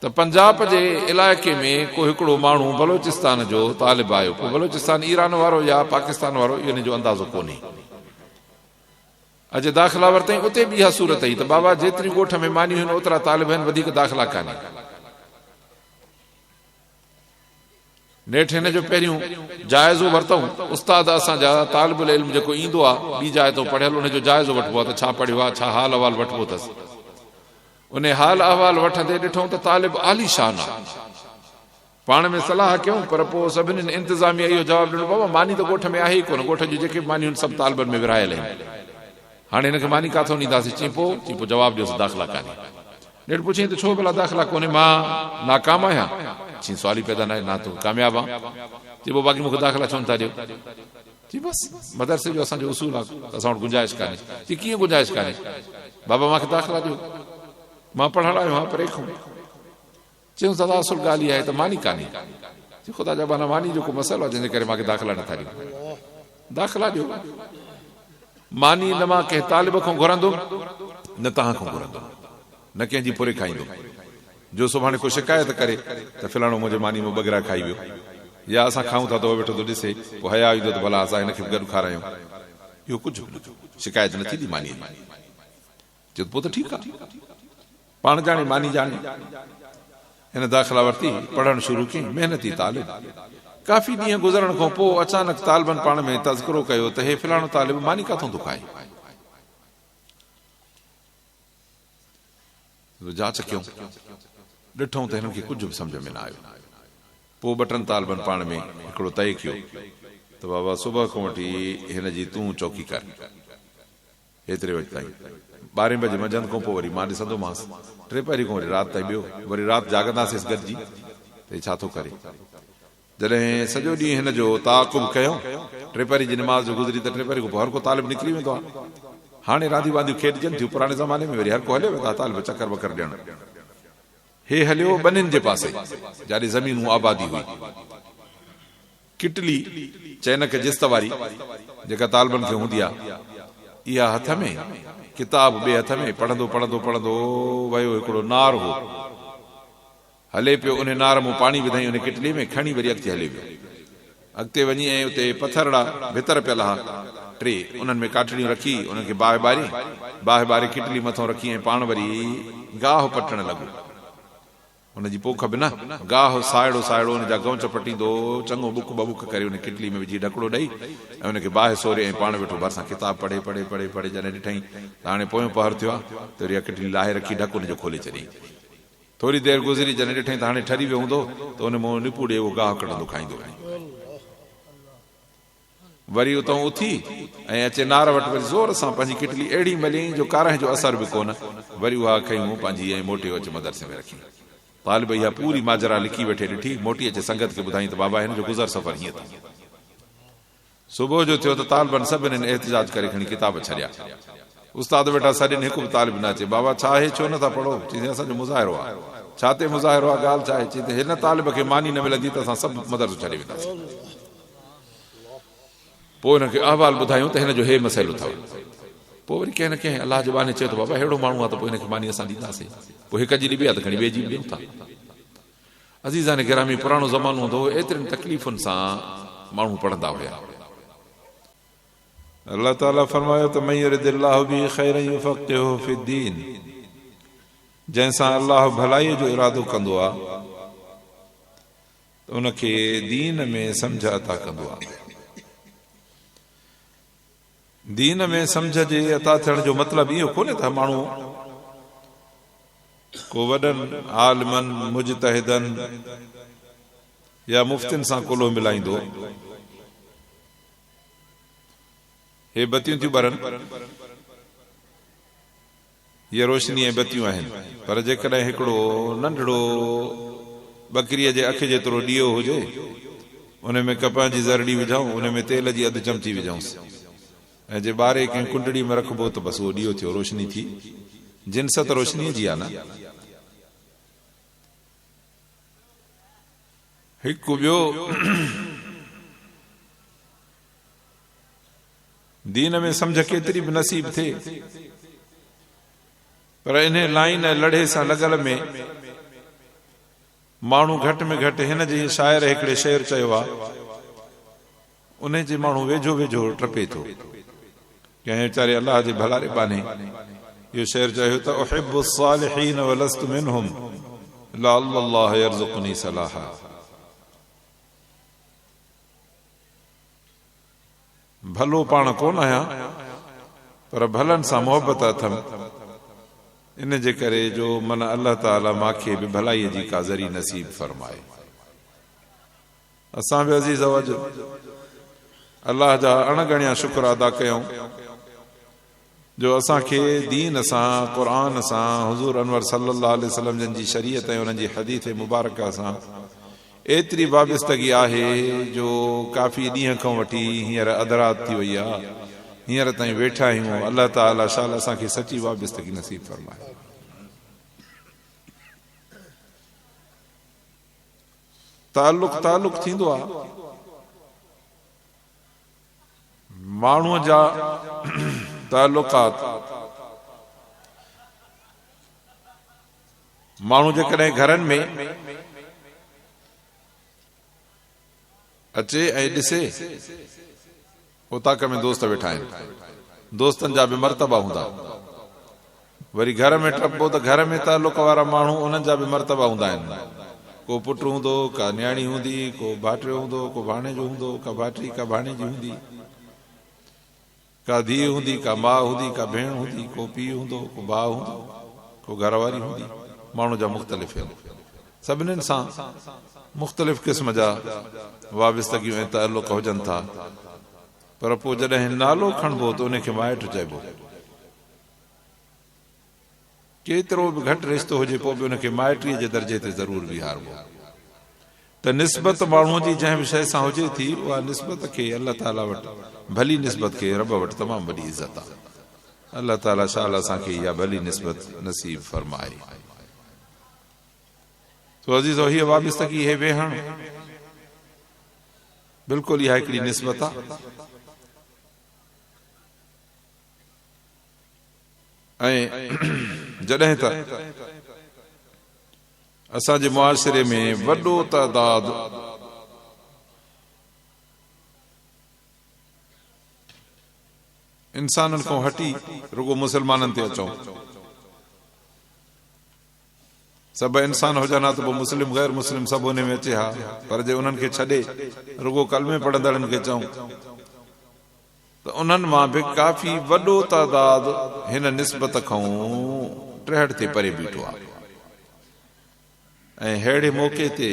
ته پنجاب جي علائقي ۾ ڪو هڪڙو ماڻهو بلوچستان جو طالب آيو، پوء بلوچستان ايران وارو يا پاڪستان وارو ان جو اندازو ڪونهي. اچي داخلا ورتائين، اتي به اها صورت هئي ته بابا جيتريون ڳوٺ ۾ مانيون هن اوترا طالب هن وڌيڪ داخلا ڪانهي. نيٺ هن جو پهريون جائزو ورتائون، استاد اسان جا طالب العلم جيڪو ايندو آ ٻي جاء تان پڙهيل ان جو جائزو وٺبو آ ته ڇا پڙهيو آ ڇا حال احوال وٺبو اٿس. انهي حال احوال وٺندي ڏٺائون ته طالب عاليشان آ. پاڻ ۾ صلاح ڪيائون پر پوء سڀنين انتظاميه اهو جواب ڏنو بابا ماني ته ڳوٺ ۾ آهي ئي ڪونه ڳوٺ جون جيڪي به مانيون آهن سڀ طالبن ۾ ورهايل آهن هاڻي هن کي ماني ڪاٿئون ڏينداسين چين پوء چين پوء جواب ڏيوس داخلا ڪانهي نيٺ پڇيائين ته ڇو ڀلا داخلا ڪونهي مان ناڪام آهيان چين سوال ئي پيدا ناهي نه تون ڪامياب آن چي پوء باقي مون کي داخلا ڇو نٿا ڏيو چي بس مدرسي جو اسان جو اصول آ ته اسان وٽ گنجائش ڪانهي. چي ڪيئن گنجائش ڪانهي؟ بابا مان کي داخلا ڏيو. مان پڙهڻ آيو آهيان پري کان. چيس دادا اصل ڳالهه اها آهي ته ماني ڪانهي. چي خدا جا ٻانها ماني جو ڪو مسئلو آ جنهن جي ڪري مان کي داخلا نٿا ڏيو. داخلا ڏيو. ماني نه مان ڪنهن طالب کان گهرندم نه توهان کان گهرندم. نه ڪنهن جي ڦري کائيندم. جو سڀاڻي ڪو شڪايت ڪري ته فلاڻو منهنجي ماني مان ٻه گرهه کائي ويو يا اسان کائون ٿا ته هو ويٺو ٿو ڏسي، پوء حياء ايندو ته ڀلا اسان هن کي به گڏ کارايون. اهو ڪجهه به نه ٿيو. شڪايت نه ٿيندي مانيء جي. چيو ته پوء ته ٺيڪ آ. پاڻ ڄاڻي ماني ڄاڻي. هن داخلا ورتي، پڙهڻ شروع ڪيائين. محنتي طالب. ڪافي ڏينهن گذرڻ کان پوء اچانڪ طالبن پاڻ ۾ تذڪرو ڪيو ته هي فلاڻو طالب ماني ڪاٿئون ٿو کائي؟ جاچ ڪيون، ڏٺئون ته هنن کي ڪجهه به سمجهه ۾ نه آيو. پوء ٻه ٽن طالبن پاڻ ۾ هڪڙو طئي ڪيو ته بابا صبح کان وٺي هن جي تون چوڪي ڪر، هيتري وقت تائين. ٻارهين بجي منجهند کان پوء وري مان ڏسندومانس، ٽيپهري کان وري رات تائين ٻيو، وري رات جاڳنداسينس گڏجي ته هي ڇا ٿو ڪري. جڏهن سڄو ڏينهن هن جو تعاقب ڪيو، ٽيپهري جي نماز جو گذري ته ٽيپهري کان پوء هر ڪو طالب نڪري ويندو آهي. هاڻي رانديون ٻانديون کيڏجن ٿيون، پراڻي زماني ۾ وري هر ڪو هليو ويندو آهي طالب چڪر ٻڪر ڏيڻ. هي هليو ٻنين جي پاسي، جاڏي زمينون آبادي هئي. ڪٽلي، چينڪ جست واري، جيڪا طالبن کي هوندي آهي، اها هٿ ۾، ڪتاب ٻئي هٿ ۾، پڙهندو پڙهندو پڙهندو ويو هڪڙو نار هو. هلي پيو، انهي نار مون پاڻي وڌائين انهي ڪٽلي ۾، کڻي وري اڳتي هليو ويو. اڳتي وڃي ۽ اتي پٿرڙا ڀتر پيل ها، ٽي، انهن ۾ ڪاٺڙيون رکي، انهن کي باهه ٻاريائين. باهه ٻاري ڪٽلي مٿئون رکي ۽ پاڻ وري گاهه پٽڻ لڳو. ان جي پوک به نه، گاهه سائڙو سائڙو ان جا گئونچ پٽيندو، چڱو ٻڪ ٻه ٻڪ ڪري ان ڪٽلي ۾ وجهي ڍڪڙو ڏئي ۽ ان کي باهه سوري ۽ پاڻ ويٺو ڀرسان ڪتاب پڙهي پڙهي پڙهي پڙهي جڏهن ڏٺائين ته هاڻي پويون پهر ٿيو آهي ته وري اها ڪٽلي لاهي رکي ڍڪ ان جو کولي ڇڏيائين. ٿوري دير گذري، جڏهن ڏٺائين ته هاڻي ٺري ويو هوندو ته ان منهن نپوڙي اهو گاهه ڪڍندو کائيندو وڃي. وري اتئون اٿي ۽ اچي نار وٽ وري زور سان پنهنجي ڪٽلي اهڙي مليائين جو ڪارنهن جو اثر به ڪونه، وري اها کنيون پنهنجي ۽ موٽيو اچي مدرسي ۾ رکيائين. طالب اها پوري ماجرا لڪي ويٺي ڏٺي، موٽي اچي سنگت کي ٻڌائين ته بابا هن جو گذر سفر هيئن ٿو. صبح جو ٿيو ته طالبن سڀنين احتجاج ڪري کڻي ڪتاب ڇڏيا. استاد ويٺا سڏين هڪ به طالب نه اچي. بابا ڇا آهي ڇو نه ٿا پڙهو؟ چيسين اسان جو مظاهرو آهي. ڇا تي مظاهرو آهي ڳالهه ڇا آهي؟ چي ته هن طالب کي ماني نه ملندي ته اسان سڀ مدرسو ڇڏي وينداسين. پوء هنن کي احوال ٻڌايون ته هن جو هي مسئلو اٿئو. پوء وري ڪنهن نه ڪنهن الله جي ٻانهي چيو ته بابا ههڙو ماڻهو آهي ته پوء هن کي ماني اسان ڏينداسين. پوء هڪ جي ڏبي آهي ته کڻي ٻئي جي به ڏيون ٿا. عزيزان گرامي پراڻو زمانو هوندو هو ايترين تڪليفن سان ماڻهو پڙهندا هيا. الله تعالي فرمايو ته من يرد الله به خيرا يفقهه في الدين جنهن سان الله ڀلائي جو ارادو ڪندو آهي ته ان کي دين ۾ سمجهه عطا ڪندو آهي. دين ۾ سمجهه جي عطا ٿيڻ جو مطلب اهو ڪونهي ته ماڻهو ڪو وڏن عالمن، مجتهدن يا مفتين سان ڪلهو ملائيندو. هي بتيون ٿيون ٻرن. هيء روشني ۽ بتيون آهن، پر جيڪڏهن هڪڙو ننڍڙو ٻڪريء جي اک جيترو ڏيئو هجي، ان ۾ ڪپهه جي ذرڙي وجهون، ان ۾ تيل جي اڌ چمچي وجهونس ۽ جي ٻاري ڪنهن ڪنڊڙي ۾ رکبو ته بس اهو ڏيئو ٿيو، روشني ٿي. جنس ته روشنيء جي آ نه. هڪ ٻيو. دين ۾ سمجهه ڪيتري به نصيب ٿئي پر انهي لائين ۽ لڙهي سان لڳل ۾ ماڻهو گهٽ ۾ گهٽ هن جنهن شاعر هڪڙي شعر چيو آ، انهي جي ماڻهو ويجهو ويجهو ٽپي ٿو. ڪنهن ويچاري الله جي ڀلاري ٻانهي اهو شعر چيو ته احب الصالحين ولست منهم لعل الله يرزقني صلاحا. ڀلو پاڻ ڪونه آهيان، پر ڀلن سان محبت اٿم، ان جي ڪري جو من الله تعاليٰ مان کي به ڀلائيء جي ڪا ذري نصيب فرمائي. اسان به عزيزؤ اڄ الله جا اڻ ڳڻيا شڪر ادا ڪيون جو اسان کي دين سان، قرآن سان، حضور انور صلي الله عليه وسلم جن جي شريعت ۽ انهن جي حديث مبارڪه سان ايتري وابستگي آهي جو ڪافي ڏينهن کان وٺي هينئر اڌ رات ٿي وئي آهي هينئر تائين ويٺا آهيون الله تعالي شال اسان کي سچي وابستگي نصيب فرمائي. تعلق تعلق ٿيندو آهي. ماڻهوء جا تعلقات، ماڻهو جيڪڏهن گهرن ۾ اچي ۽ ڏسي اوطاق ۾ دوست ويٺا آهن، دوستن جا به مرتبا هوندا. وري گهر ۾ ٽپبو ته گهر ۾ تعلق وارا ماڻهو انهن جا به مرتبا هوندا آهن. ڪو پٽ هوندو، ڪا نياڻي هوندي، ڪو ڀائٽيو هوندو، ڪو ڀاڻيجو هوندو، ڪا ڀائٽي، ڪا ڀاڻيجي هوندي، ڪا ڌيء هوندي، ڪا ماء هوندي، ڪا ڀيڻ هوندي، ڪو پيء هوندو، ڪو ڀاء هوندو، ڪو گهر واري هوندي. ماڻهو جا مختلف آهن. سڀنين سان مختلف قسم جا وابستگيون ۽ تعلق هجن ٿا. پر پوء جڏهن نالو کڻبو ته ان کي مائٽ چئبو. ڪيترو به گهٽ رشتو هجي پوء به ان کي مائٽيء جي درجي تي ضرور بيهاربو ته نسبت ماڻهوء جي جنهن به شيء سان هجي ٿي اها نسبت کي الله تعاليٰ وٽ ڀلي نسبت کي رب وٽ تمام وڏي عزت آهي. الله تعاليٰ شال اسان کي اها ڀلي نسبت نصيب فرمائي. سو عزيزو هيء وابستگي هي ويهڻ بلڪل اها هڪڙي نسبت آهي. ۽ جڏهن ته اسان جي معاشري ۾ وڏو تعداد انسانن کان هٽي رڳو مسلمانن تي اچون سڀ انسان هجن ها ته پوء مسلم غير مسلم سڀ انهي ۾ اچي ها پر جي انهن کي ڇڏي رڳو ڪلمي پڙهندڙن کي چئون ته انهن مان به ڪافي وڏو تعداد هن نسبت کان ٽهڙ تي پري بيٺو آهي ۽ ههڙي موقعي تي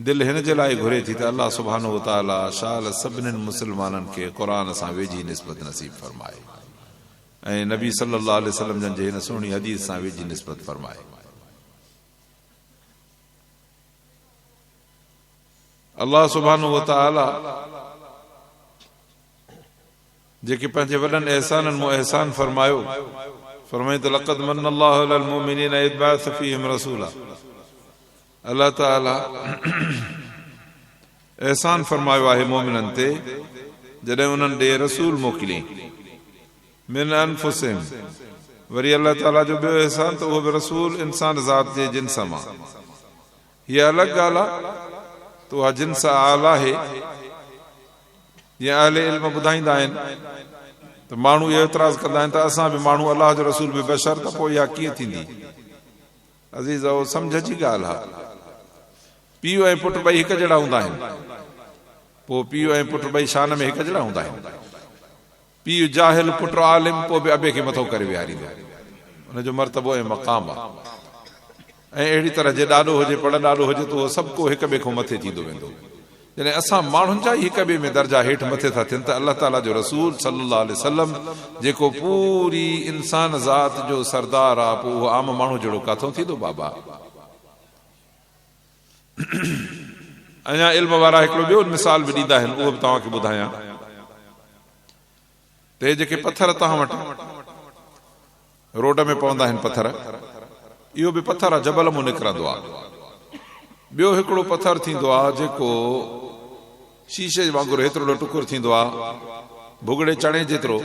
دل هن جي لاء گهري ٿي ته الله سبحانه وتعالي شال سڀنين مسلمانن کي قرآن سان ويجهي نسبت نصيب فرمائي ۽ نبي صلي الله عليه وسلم جن جي هن سهڻي حديث سان ويجهي نسبت فرمائي. الله سبحانه وتعالي جيڪي پنهنجي وڏن احسانن مون احسان فرمايو، فرمائين ته لقد من الله علي المؤمنين اذ بعث فيهم رسولا الله تعالي احسان فرمايو آهي مؤمنن تي جڏهن انهن ڏي رسول موڪليائين من انفسهم وري الله تعالي جو ٻيو احسان ته اهو به رسول انسان ذات جي جنس مان هيء الڳ ڳالهه آهي ته اها جنس اعليٰ آهي جيئن اهل علم ٻڌائيندا آهن ته ماڻهو اهو اعتراض ڪندا آهن ته اسان به ماڻهو الله جو رسول به بشر ته پوء اها ڪيئن ٿيندي عزيزؤ! سمجهه جي ڳالهه آ. پيء ۽ پٽ ٻئي هڪ جهڙا هوندا آهن. پوء پيء ۽ پٽ ٻئي شان ۾ هڪ جهڙا هوندا آهن. پيء جاهل، پٽ عالم، پوء به ابي کي مٿو ڪري ويهاريندو. ان جو مرتبو ۽ مقام آ. ۽ اهڙي طرح جي ڏاڏو هجي، پڙ ڏاڏو هجي ته اهو سڀ ڪو هڪ ٻئي کان مٿي ٿيندو ويندو. جڏهن اسان ماڻهن جا ئي هڪ ٻئي ۾ درجا هيٺ مٿي ٿا ٿين ته الله تعاليٰ جو رسول صلّي الله عليه وسلّم جيڪو پوري انسان ذات جو سردار آ پوء اهو عام ماڻهو جهڙو ڪاٿئون ٿيندو بابا. اڃا علم وارا هڪڙو ٻيو مثال به ڏيندا آهن اهو به توهان کي ٻڌايان ته هي جيڪي پٿر توهان وٽ روڊ ۾ پوندا آهن پٿر، اهو به پٿر آ جبل مون نڪرندو آ. ٻيو هڪڙو پٿر ٿيندو آ جيڪو شيشي وانگر هيترڙو ٽڪر ٿيندو آ، ڀڳڙي چڻي جيترو.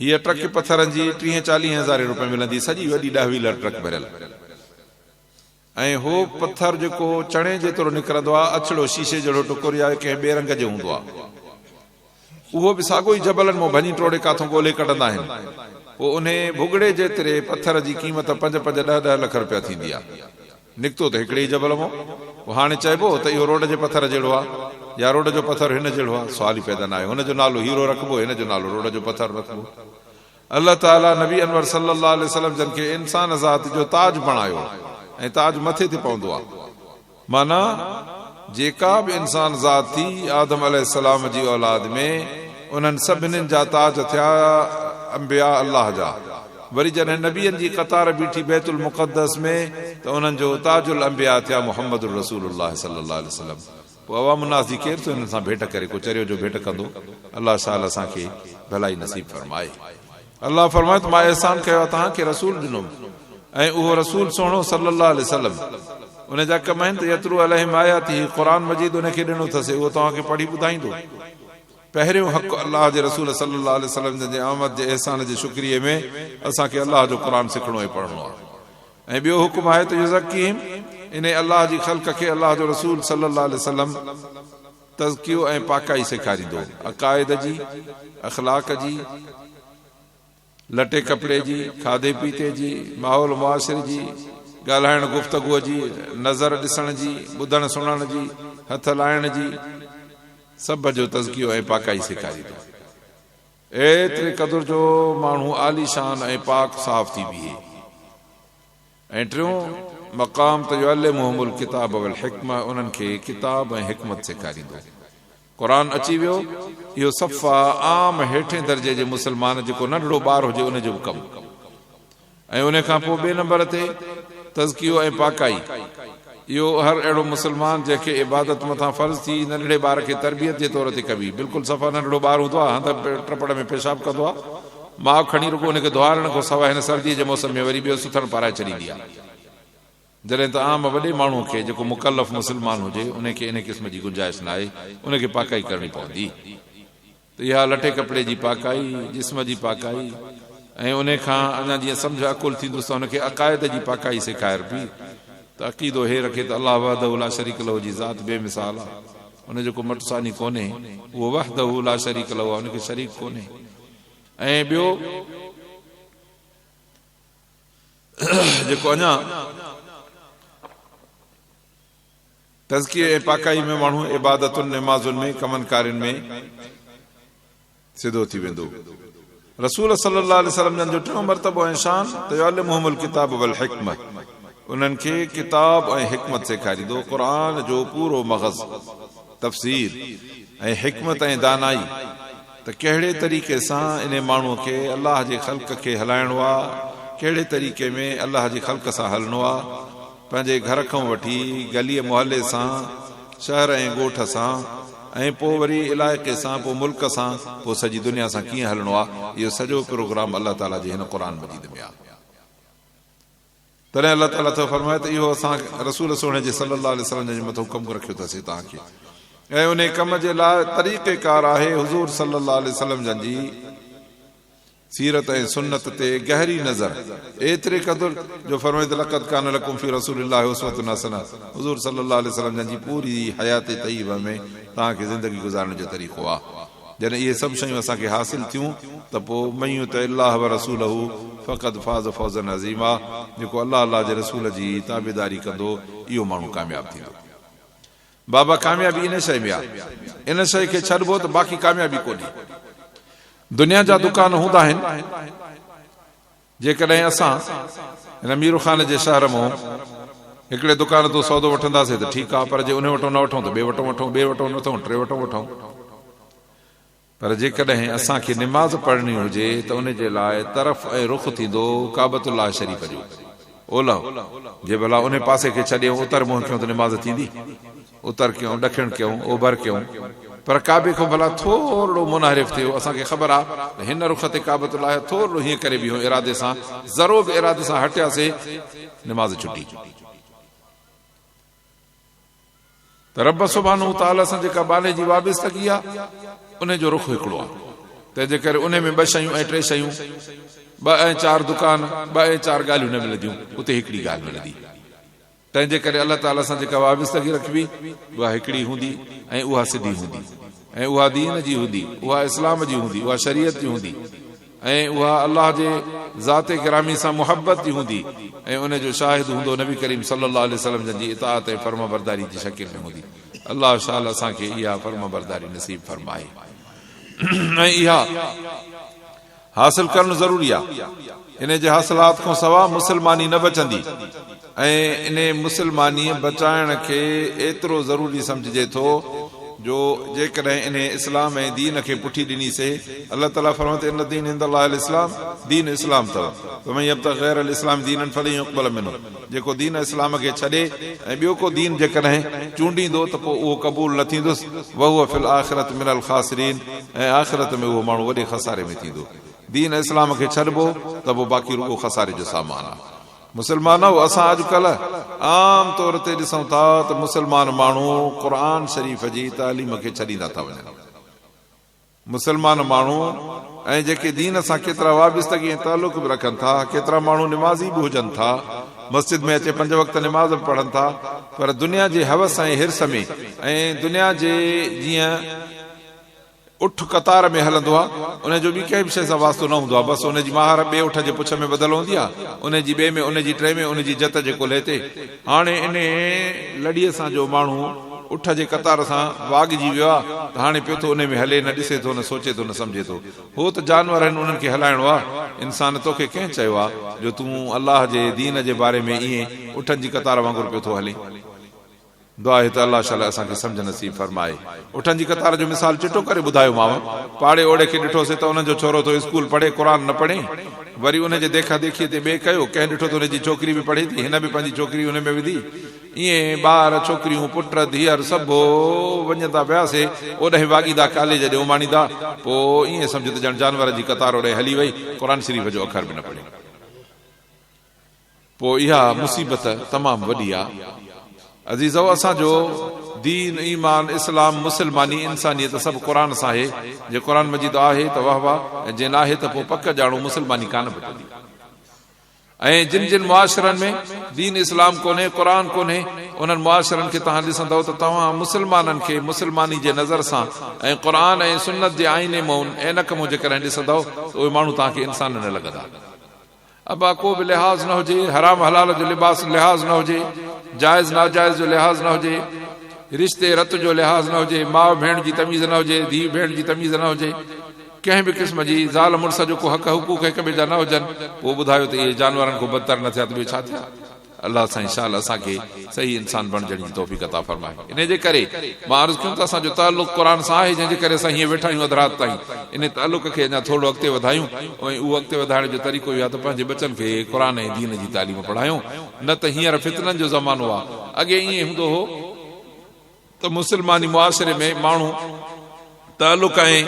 هيء ٽرڪ پٿرن جي ٽيهين چاليهين هزارين روپين ملندي، سڄي وڏي ڏهه ويلر ٽرڪ ڀريل. ۽ هو پٿر جيڪو چڻي جيترو نڪرندو آهي، اڇڙو شيشي جهڙو ٽڪر يا ڪنهن ٻئي رنگ جو هوندو آهي. اهو به ساڳيو ئي جبلن مان ڀڃي ٽوڙي ڪاٿون ڳولي ڪڍندا آهن. پوء انهي ڀڳڙي جيتري پٿر جي قيمت پنج پنج ڏهه ڏهه لک رپيا ٿيندي آهي. نڪتو ته هڪڙي ئي جبل مان. پوء هاڻي چئبو ته اهو روڊ جي پٿر جهڙو آهي يا روڊ جو پٿر هن جهڙو آهي. سوال ئي پيدا ناهي. هن جو نالو هيرو رکبو، هن جو نالو روڊ جو پٿر رکبو. الله تعاليٰ نبي انور صلّي الله عليه وسلّم جن کي انسان ذات جو تاج بڻايو ۽ تاج مٿي تي پوندو آهي. معنيٰ، جيڪا به انسان ذات ٿي آدم عليه السلام جي اولاد ۾، انهن سڀنين جا تاج ٿيا انبياء الله جا. وري جڏهن نبين جي قطار بيٺي بيت المقدس ۾ ته انهن جو تاج الانبياء ٿيا محمد رسول الله صلّي الله عليه وسلّم. پوء عوام الناس جي ڪير ٿو هنن سان ڀيٽ ڪري، ڪو چريو جو ڀيٽ ڪندو، الله شال اسان کي ڀلائي نصيب فرمائي. الله فرمايو ته مان احسان ڪيو آهي توهان کي رسول ڏنم ۽ اهو رسول سهڻو صلي الله عليه وسلم ان جا ڪم آهن ته يتلو عليهم آياته قرآن مجيد ان کي ڏنو اٿس اهو توهان کي پڙهي ٻڌائيندو. پهريون حق الله جي رسول صلي الله عليه وسلم جن جي آمد جي احسان جي شڪريي ۾ اسان کي الله جو قرآن سکڻو ۽ پڙهڻو آهي. ۽ ٻيو حڪم آهي ته يزڪيهم، انهي الله جي خلق کي الله جو رسول صلي الله عليه وسلم تزڪيو ۽ پاڪائي سيکاريندو، عقائد جي، اخلاق جي، لٽي ڪپڙي جي، کاڌي پيتي جي، ماحول معاشري جي، ڳالهائڻ گفتگوء جي، نظر ڏسڻ جي، ٻڌڻ سڻڻ جي، هٿ لائڻ جي، سڀ جو تزڪيو ۽ پاڪائي سيکاريندو. ايتري قدر جو ماڻهو عاليشان ۽ پاڪ صاف ٿي بيهي. ۽ ٽيون مقام ته يعلمهم الڪتاب والحڪمة انهن کي ڪتاب ۽ حڪمت سيکاريندو. قرآن اچي ويو، اهو صفا عام هيٺين درجي جي مسلمان جيڪو ننڍڙو ٻار هجي ان جو به ڪم. ۽ ان کان پوء ٻئي نمبر تي تزڪيو ۽ پاڪائي، اهو هر اهڙو مسلمان جنهن کي عبادت مٿان فرض ٿي ننڍڙي ٻار کي تربيت جي طور تي ڪبي، بلڪل صفا ننڍڙو ٻار هوندو آهي هنڌ ٽپڙ ۾ پيشاب ڪندو آهي، ماء کڻي رڳو ان کي ڌوئارڻ کان سواء هن سرديء جي موسم ۾ وري ٻيو سٿڻ پارائي ڇڏيندي آهي. جڏهن ته عام وڏي ماڻهوء کي جيڪو مڪلف مسلمان هجي ان کي ان قسم جي گنجائش ناهي، ان کي پاڪائي ڪرڻي پوندي. ته اها لٽي ڪپڙي جي پاڪائي، جسم جي پاڪائي ۽ انهي کان اڃا جيئن سمجهه عقل ٿيندس ته هن کي عقائد جي پاڪائي سيکاربي ته عقيدو هي رکي ته الله وحده لا شريڪ له جي ذات بي مثال آ، ان جو ڪو مٽ ثاني ڪونهي، اهو وحده لا شريڪ له آ، ان کي شريڪ ڪونهي ۽ ٻيو. جيڪو اڃا تزڪيي ۽ پاڪائي ۾ ماڻهو عبادتن، نمازن ۾، ڪمن ڪارين ۾ سڌو ٿي ويندو. رسول صلي الله عليه وسلم جن جو ٽيون مرتبو ۽ شان ته يعلمهم الڪتاب والحڪمة انهن کي ڪتاب ۽ حڪمت سيکاريندو، قرآن جو پورو مغز، تفسير ۽ حڪمت ۽ دانائي ته ڪهڙي طريقي سان انهي ماڻهو کي الله جي خلق کي هلائڻو آ، ڪهڙي طريقي ۾ الله جي خلق سان هلڻو آ، پنهنجي گهر کان وٺي گليء محلي سان، شهر ۽ ڳوٺ سان ۽ پوء وري علائقي سان، پوء ملڪ سان، پوء سڄي دنيا سان ڪيئن هلڻو آ، اهو سڄو پروگرام الله تعاليٰ جي هن قرآن مجيد ۾ آ. تڏهن الله تعاليٰ ٿو فرمائي ته اهو اسان رسول سهڻي جي صلّي الله عليه وسلّم جن جي مٿو ڪم رکيو اٿسي توهان کي ۽ انهي ڪم جي لاء طريقه ڪار آهي حضور صلّي الله عليه وسلّم جن جي سيرت ۽ سنت تي گهري نظر ايتري قدر جو فرمائي ته لقد ڪان لڪم في رسول الله اسوة حسنه حضور صلّي الله عليه وسلّم جن جي پوري حيات طيبه ۾ توهان کي زندگي گذارڻ جو طريقو آهي. جڏهن اهي سڀ شيون اسان کي حاصل ٿيون ته پوء من يطع الله ورسوله فقد فاز فوزا عظيما جيڪو الله الله جي رسول جي تابعداري ڪندو اهو ماڻهو ڪامياب ٿيندو. بابا ڪاميابي ان شيء ۾ آ ان شيء کي ڇڏبو ته باقي ڪاميابي ڪونهي. دنيا جا دڪان هوندا آهن. جيڪڏهن اسان هن ميرو خان جي شهر مون هڪڙي دڪان تون سودو وٺنداسين ته ٺيڪ آ پر جي انهي وٽون نه وٺون ته ٻئي وٽون وٺون، ٻئي وٽون نه وٺون ٽي وٽون وٺون. پر جيڪڏهن اسان کي نماز پڙهڻي هجي ته ان جي لاء طرف ۽ رخ ٿيندو ڪعبة الله شريف جو اولهه. جي ڀلا انهي پاسي کي ڇڏي ۽ اتر منهن ڪيون ته نماز ٿيندي؟ اتر ڪيون، ڏکڻ ڪيون، اوڀر ڪيون، پر ڪعبي کان ڀلا ٿورڙو منحرف ٿيو، اسان کي خبر آ ته هن رخ تي ڪعبة الله آهي، ٿورڙو هيئن ڪري بيهون ارادي سان، ذرو به ارادي سان هٽياسي، نماز ڇٽي. ته رب سبحانه وتعاليٰ سان جيڪا ٻانهي جي وابستگي آ، انهي جو رخ هڪڙو آ، تنهن جي ڪري انهي ۾ ٻه شيون ۽ ٽي شيون، ٻه ۽ چار دڪان، ٻه ۽ چار ڳالهيون نه ملنديون، اتي هڪڙي ڳالهه ملندي. تنهن جي ڪري الله تعاليٰ سان جيڪا وابستگي رکبي اها هڪڙي هوندي ۽ اها سڌي هوندي ۽ اها دين جي هوندي، اها اسلام جي هوندي، اها شريعت جي هوندي ۽ اها الله جي ذات گرامي سان محبت جي هوندي ۽ ان جو شاهد هوندو نبي ڪريم صلي الله عليه وسلم جن جي اطاعت ۽ فرمانبرداري جي شڪل ۾ هوندي. الله شال اسان کي اها فرمانبرداري نصيب فرمائي ۽ اها حاصل ڪرڻ ضروري آ. انهي جي حاصلات کان سوا مسلماني نه بچندي ۽ انهي مسلمانيء بچائڻ کي ايترو ضروري سمجهجي ٿو جو جيڪڏهن انهي اسلام ۽ دين کي پٺي ڏني سي، الله تعالي فرمائي ٿو ان الدين عند الله الاسلام، دين اسلام اٿو، فمن يبتغ غير الاسلام دينا فلن يقبل منه، جيڪو دين اسلام کي ڇڏي ۽ ٻيو ڪو دين جيڪڏهن چونڊيندو ته پوء اهو قبول نه ٿيندس، وهو في الاخرة من الخاسرين ۽ آخرت ۾ اهو ماڻهو وڏي خساري ۾ ٿيندو. دين اسلام کي ڇڏبو ته پوء باقي رڳو خساري جو سامان آهي. مسلمانؤ! اسان اڄ ڪلهه عام طور تي ڏسون ٿا ته مسلمان ماڻهو قرآن شريف جي تعليم کي ڇڏيندا ٿا وڃن. مسلمان ماڻهو ۽ جيڪي دين سان ڪيترا وابستگي ۽ تعلق به رکن ٿا، ڪيترا ماڻهو نمازي به هجن ٿا، مسجد ۾ اچي پنج وقت نماز به پڙهن ٿا، پر دنيا جي هوس ۽ حرص ۾ ۽ دنيا جي جيئن اٺ قطار ۾ هلندو آ، ان جو ٻي ڪنهن به شيء سان واسطو نه هوندو آ، بس ان جي مهار ٻئي اٺ جي پڇ ۾ ٻڌل هوندي آ، ان جي ٻئي ۾، ان جي ٽئين ۾، ان جي جت جي ڪلهي تي. هاڻي انهي لڙيء سان جو ماڻهو اٺ جي قطار سان واڳجي ويو آ ته هاڻي پيو ٿو انهي ۾ هلي، نه ڏسي ٿو، نه سوچي ٿو، نه سمجهي ٿو. هو ته جانور آهن، انهن کي هلائڻو آ. انسان توکي ڪنهن چيو آ جو تون الله جي دين جي باري ۾ ائين اٺن جي قطار وانگر پيو ٿو هلين؟ دعا آهي ته الله شال اسان کي سمجهه نصيب فرمائي. اٺن جي قطار جو مثال چٽو ڪري ٻڌايومانو. پاڙي اوڙي کي ڏٺوسين ته انهن جو ڇورو ٿو اسڪول پڙهي قرآن نه پڙهي. وري ان جي ديکا ديکيء تي ٻئي ڪيو. ڪنهن ڏٺو ته ان جي ڇوڪري به پڙهي ٿي. هن به پنهنجي ڇوڪري ان ۾ وڌي. ائين ٻار، ڇوڪريون، پٽ، ڌيئر سڀ وڃندا وياسي. اوڏانهن واڳيندا ڪاليج ڏي اماڻيندا. پوء ائين سمجهه ته ڄڻ جانورن جي قطار اوڏانهن هلي وئي. قرآن شريف جو اکر به نه پڙهيو. پوء اها مصيبت تمام وڏي آ. عزيزؤ! اسان جو دين، ايمان، اسلام، مسلماني، انسانيت سڀ قرآن سان آهي. جي قرآن مجيد آهي ته واه واه ۽ جي ناهي ته پوء پڪ ڄاڻو مسلماني ڪانه بچندي. ۽ جن جن معاشرن ۾ دين اسلام ڪونهي، قرآن ڪونهي، انهن معاشرن کي توهان ڏسندؤ ته توهان مسلمانن کي مسلماني جي نظر سان ۽ قرآن ۽ سنت جي آئيني مئون، عينڪ مون جيڪڏهن ڏسندؤ ته اهي ماڻهو توهان کي انسان نه لڳندا. ابا ڪو به لحاظ نه هجي، حرام حلال جو لباس لحاظ نه هجي، جائز ناجائز جو لحاظ نه هجي، رشتي رت جو لحاظ نه هجي، ماء ڀيڻ جي تميز نه هجي، ڌيء ڀيڻ جي تميز نه هجي، ڪنهن به قسم جي زال مڙس جو ڪو حق حقوق هڪ ٻئي جا نه هجن، پوء ٻڌايو ته اهي جانورن کان بدتر نه ٿيا ته ٻيو ڇا ٿيا؟ الله سائين شال اسان کي صحيح انسان بڻجڻ جي توفيق عطا فرمائي. انهي جي ڪري مان عرض ڪيم ته اسان جو تعلق قرآن سان آهي جنهن جي ڪري اسان هيئن ويٺا آهيون اڌ رات تائين انهي تعلق کي اڃا ٿورڙو اڳتي وڌايون ۽ اهو اڳتي وڌائڻ جو طريقو اهو آهي ته پنهنجي ٻچن کي قرآن ۽ دين جي تعليم پڙهايون نه ته هينئر فتنن جو زمانو آهي اڳي ائين هوندو هو ته مسلماني معاشري ۾ ماڻهو تعلق ۽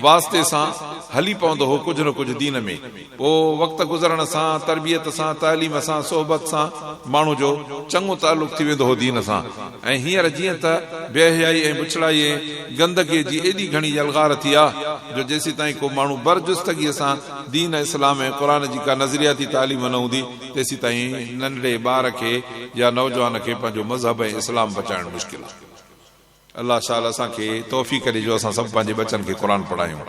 واسطي سان هلي پوندو هو ڪجهه نه ڪجهه دين ۾ پوء وقت گذرڻ سان تربيت سان تعليم سان صحبت سان ماڻهو جو چڱو تعلق ٿي ويندو هو دين سان ۽ هينئر جيئن ته بي حيائي ۽ بڇڙائي ۽ گندگي جي ايڏي گهڻي يلغار ٿي آ جو جيسيتائين ڪو ماڻهو برجستگي سان دين اسلام ۽ قرآن جي ڪا نظرياتي تعليم نه هوندي تيسيتائين ننڍڙي ٻار کي يا نوجوان کي پنهنجو مذهب ۽ اسلام بچائڻ مشڪل آ. الله شال اسان کي توفيق ڏي جو اسان سڀ پنهنجي ٻچن کي قرآن پڙهايون.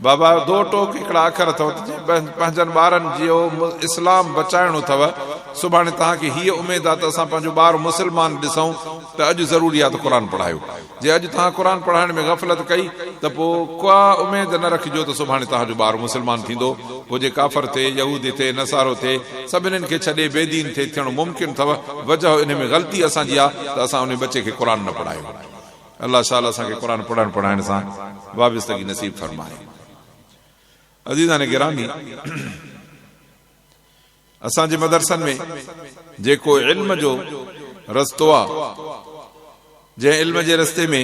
بابا دو ٽوڪ هڪڙا اکر اٿو ته جي پنهنجن ٻارن جو اسلام بچائڻو اٿو سڀاڻي توهان کي هيء اميد آ ته اسان پنهنجو ٻار مسلمان ڏسون ته اڄ ضروري آ ته قرآن پڙهايو. جي اڄ توهان قرآن پڙهائڻ ۾ غفلت ڪئي ته پوء ڪا اميد نه رکجو ته سڀاڻي توهان جو ٻار مسلمان ٿيندو. پوء جي ڪافر ٿئي، يهودي ٿئي، نصارو ٿئي، سڀنين کي ڇڏي بي دين ٿئي ٿيڻ ممڪن اٿو. وجهه انهي ۾ غلطي اسان جي آ ته اسان انهي ٻچي کي قرآن نه پڙهايو. الله شال اسان کي قرآن پڙهڻ پڙهائڻ سان وابستگي نصيب فرمائي. عزيزان گرامي! اسان جي مدرسن ۾ جيڪو علم جو رستو آ، جنهن علم جي رستي ۾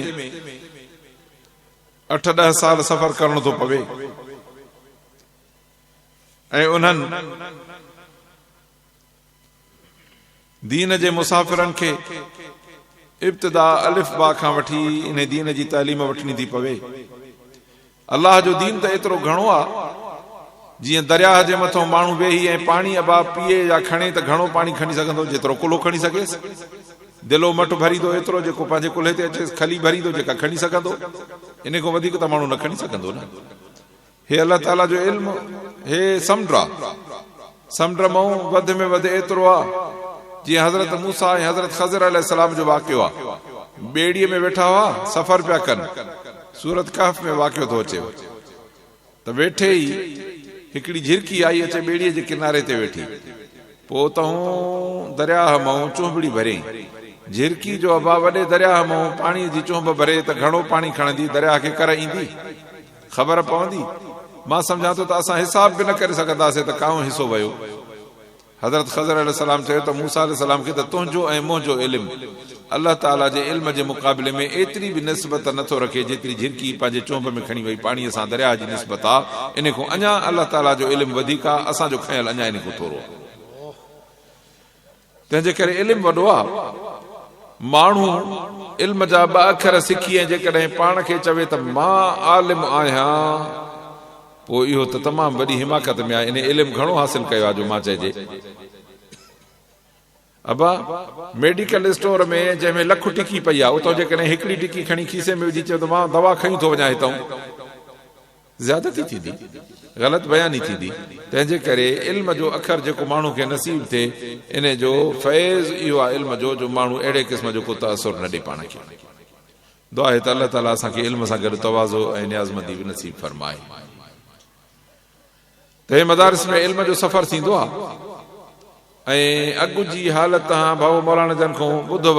اٺ ڏهه سال سفر ڪرڻو ٿو پوي ۽ انهن دين جي مسافرن کي ابتدا الف با کان وٺي انهي دين جي تعليم وٺڻي ٿي پوي. الله جو دين ته ايترو گهڻو آ جيئن درياهه جي مٿئون ماڻهو ويهي ۽ پاڻي ابا پيئي يا کڻي ته گهڻو پاڻي کڻي سگهندو جيترو ڪلهو کڻي سگهيس. دلو مٽ ڀريندو ايترو جيڪو پنهنجي ڪلهي تي اچيس، کلي ڀريندو جيڪا کڻي سگهندو. انهي کان وڌيڪ ته ماڻهو نه کڻي سگهندو نه. هي الله تعاليٰ جو علم، هي سمنڊ آ. سمنڊ مئون وڌ ۾ وڌ ايترو آ، جيئن حضرت موسيٰ ۽ حضرت خضر عليه السلام جو واقعو آ. ٻيڙيء ۾ ويٺا هئا، سفر پيا ڪن. سورة ڪهف ۾ واقعو ٿو اچيو. ته ويٺي ئي هڪڙي جهرڪي آئي اچي ٻيڙيء جي ڪناري تي ويٺي. پوء اتهون درياهه مئون چهنبڙي ڀريائين. جهرڪي جو ابا وڏي درياهه مئون پاڻيء جي چهنب ڀري ته گهڻو پاڻي کڻندي درياهه کي ڪر ايندي؟ خبر پوندي؟ مان سمجهان ٿو ته اسان حساب به نه ڪري سگهنداسين ته ڪائون حصو ويو. حضرت خضر عليه السلام چيو ته موسيٰ عليه السلام کي ته تنهنجو ۽ منهنجو علم الله تعاليٰ جي علم جي مقابلي ۾ ايتري به نسبت نه ٿو رکي جيتري جهرڪي پنهنجي چهنب ۾ کڻي وئي پاڻيء سان درياهه جي نسبت آ انهي کان اڃا الله تعاليٰ جو علم وڌيڪ آ اسان جو کنيل اڃا انهي کان ٿورو آ تنهن جي ڪري علم وڏو آ ماڻهو علم جا ٻه اکر سکي ۽ جيڪڏهن پاڻ کي چوي ته مان عالم آهيان پوء اهو ته تمام وڏي حماقت ۾ آهي، انهي علم گهڻو حاصل ڪيو آهي جو مان چئجي. ابا، ميڊيڪل اسٽور ۾ جنهن ۾ لک ٽڪي پئي آهي، اتان جيڪڏهن هڪڙي ٽڪي کڻي کيسي ۾ وجهي چيو ته مان دوا کنيون ٿو وڃان هتئون، زيادتي ٿيندي، غلط بياني ٿيندي. تنهن جي ڪري علم جو اکر جيڪو ماڻهو کي نصيب ٿئي، انهي جو فيض اهو آهي علم جو، جو ماڻهو اهڙي قسم جو ڪو تاثر نه ڏي پاڻ کي. دعا آهي ته الله تعالي اسان کي علم سان گڏ تواضع ۽ نيازمندي به نصيب فرمائي. ته هي مدارس ۾ علم جو سفر ٿيندو آ ۽ اڳ جي حالت تهان ڀائو مولانا جن کان ٻڌو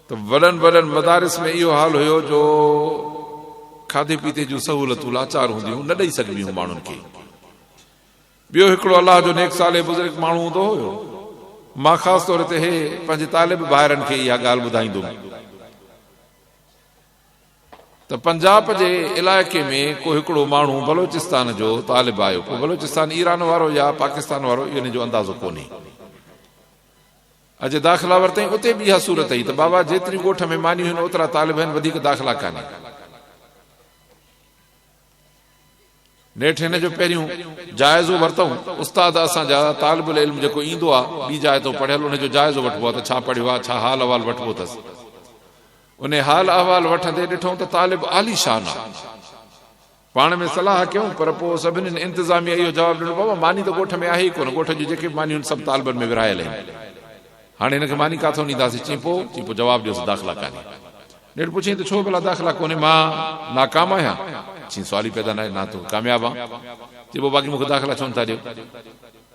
ته وڏن وڏن مدارس ۾ اهو حال هيو جو کاڌي پيتي جون سهولتون لاچار هونديون نه ڏئي سگهبيون ماڻهن کي. ٻيو هڪڙو الله جو نيڪ صالح بزرگ ماڻهو هوندو هيو. مان خاص طور تي هي پنهنجي طالب ڀائرن کي اها ڳالهه ٻڌائيندم ته پنجاب جي علائقي ۾ ڪو هڪڙو ماڻهو بلوچستان جو طالب آيو پوء بلوچستان ايران وارو يا پاڪستان وارو ان جو اندازو ڪونهي اچي داخلا ورتائين اتي به اها صورت هئي ته بابا جيتريون ڳوٺ ۾ مانيون هن اوترا طالب آهن وڌيڪ داخلا ڪانهي. نيٺ هن جو پهريون جائزو ورتائون. استاد اسان جا طالب العلم جيڪو ايندو آ ٻي جاء تان پڙهيل ان جو جائزو وٺبو آ ته ڇا پڙهيو آ ڇا حال احوال وٺبو اٿس. انهي حال احوال وٺندي ڏٺائون ته طالب عالي شان آ. پاڻ ۾ صلاح ڪيائون پر پوء سڀنين انتظاميه اهو جواب ڏنو بابا ماني ته ڳوٺ ۾ آهي ئي ڪونه ڳوٺ جون جيڪي به مانيون آهن سڀ طالبن ۾ ورهايل آهن. هاڻي هن کي ماني ڪاٿئون ڏينداسين؟ چيائين پوء؟ چيائين پوء جواب ڏيوس داخلا ڪانهي. نيٺ پڇيائين ته ڇو ڀلا داخلا ڪونهي، مان ناڪام آهيان؟ چيائين سوال ئي پيدا ناهي، نه تون ڪامياب آن. چيائين پوء باقي مون کي داخلا ڇو نٿا ڏيو؟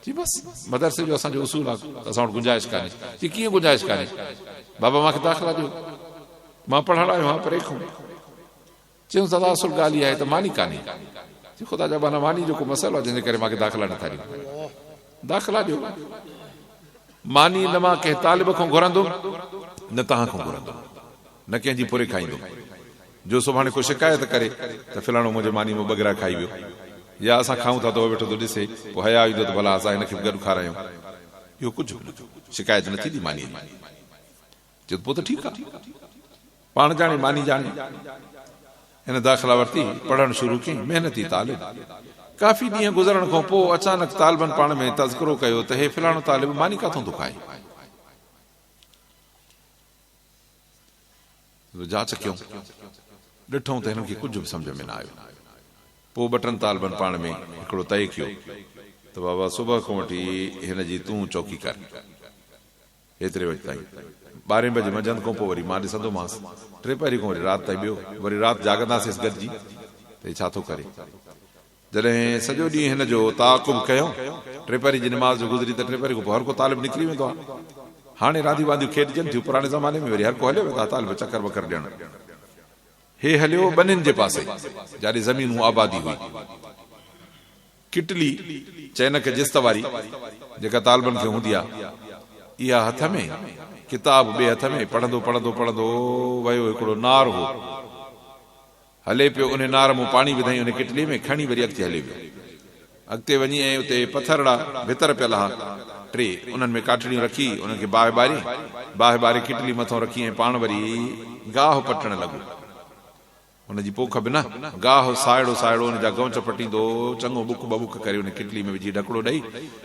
چيائين بس مدرسي جو اسان جو اصول آهي ته اسان وٽ گنجائش ڪانهي. چيائين ڪيئن گنجائش ڪانهي؟ بابا مان کي داخلا ڏيو، مان پڙهڻ آيو آهيان پري کان. چيائونس دادا اصل ڳالهه اها آهي ته ماني ڪانهي. چيائين خدا جا ٻانها ماني جو ڪو مسئلو آهي جنهن جي ڪري مان کي داخلا نٿا ڏيو. داخلا ڏيو. ماني نه مان ڪنهن طالب کان گهرندم نه توهان کان گهرندم نه ڪنهن جي پوري کائيندم جو سڀاڻي ڪو شڪايت ڪري ته فلاڻو منهنجي ماني مان ٻه گرهه کائي ويو يا اسان کائون ٿا ته هو ويٺو ٿو ڏسي پوء حياء ايندو ته ڀلا اسان هن کي به گڏ کارايون اهو ڪجهه به نه شڪايت نه ٿيندي مانيء جي. چيو ته پوء ته ٺيڪ آ. پاڻ ڄاڻي ماني ڄاڻي. هن داخلا ورتي، پڙهڻ شروع ڪيائين. محنتي طالب. ڪافي ڏينهن گذرڻ کان پوء اچانڪ طالبن پاڻ ۾ تذڪرو ڪيو ته هي فلاڻو طالب ماني ڪاٿئون ٿو کائي؟ جاچ ڪيون. ڏٺئون ته هنن کي ڪجهه به سمجهه ۾ نه آيو. پوء ٻه ٽن طالبن پاڻ ۾ هڪڙو طئي ڪيو ته بابا صبح کان وٺي هن جي تون چوڪي ڪر. ايتري وقت تائين. ٻارهين بجي منجهند کان پوء وري مان ڏسندومانس. ٽيپهري کان وري رات تائين ٻيو. وري رات جاڳنداسينس گڏجي ته هي ڇا ٿو ڪري. جڏهن سڄو ڏينهن هن جو تعاقب ڪيائون. ٽيپهري جي نماز جو گذري ته ٽيپهري کان پوء هر ڪو طالب نڪري ويندو آهي. هاڻي رانديون ٻانديون کيڏجن ٿيون. پراڻي زماني ۾ وري هر ڪو هليو ويندو آهي طالب چڪر ٻڪر ڏيڻ. هي هليو ٻنين جي پاسي جاڏي زمينون آبادي هئي. ڪٽلي، چينڪ جست واري، جيڪا طالبن کي هوندي آ، اها هٿ ۾، ڪتاب ٻئي هٿ ۾، پڙهندو پڙهندو پڙهندو ويو. هڪڙو نار هو. هلي پيو، انهي نار مون پاڻي وڌائين انهي ڪٽلي ۾، کڻي وري اڳتي هليو ويو. اڳتي وڃي ۽ اتي پٿرڙا ڀتر پيل ها، ٽي، انهن ۾ ڪاٺڙيون رکي، انهن کي باهه ٻاريائين. باهه ٻاري ڪٽلي مٿئون رکي ۽ پاڻ وري گاهه پٽڻ لڳو. ان جي پوک به نه، گاهه سائڙو سائڙو ان جا گئونچ پٽيندو هو، چڱو ٻڪ ٻٻڪ ڪري ان ڪٽلي ۾ وجهي ڍڪڙو ڏئي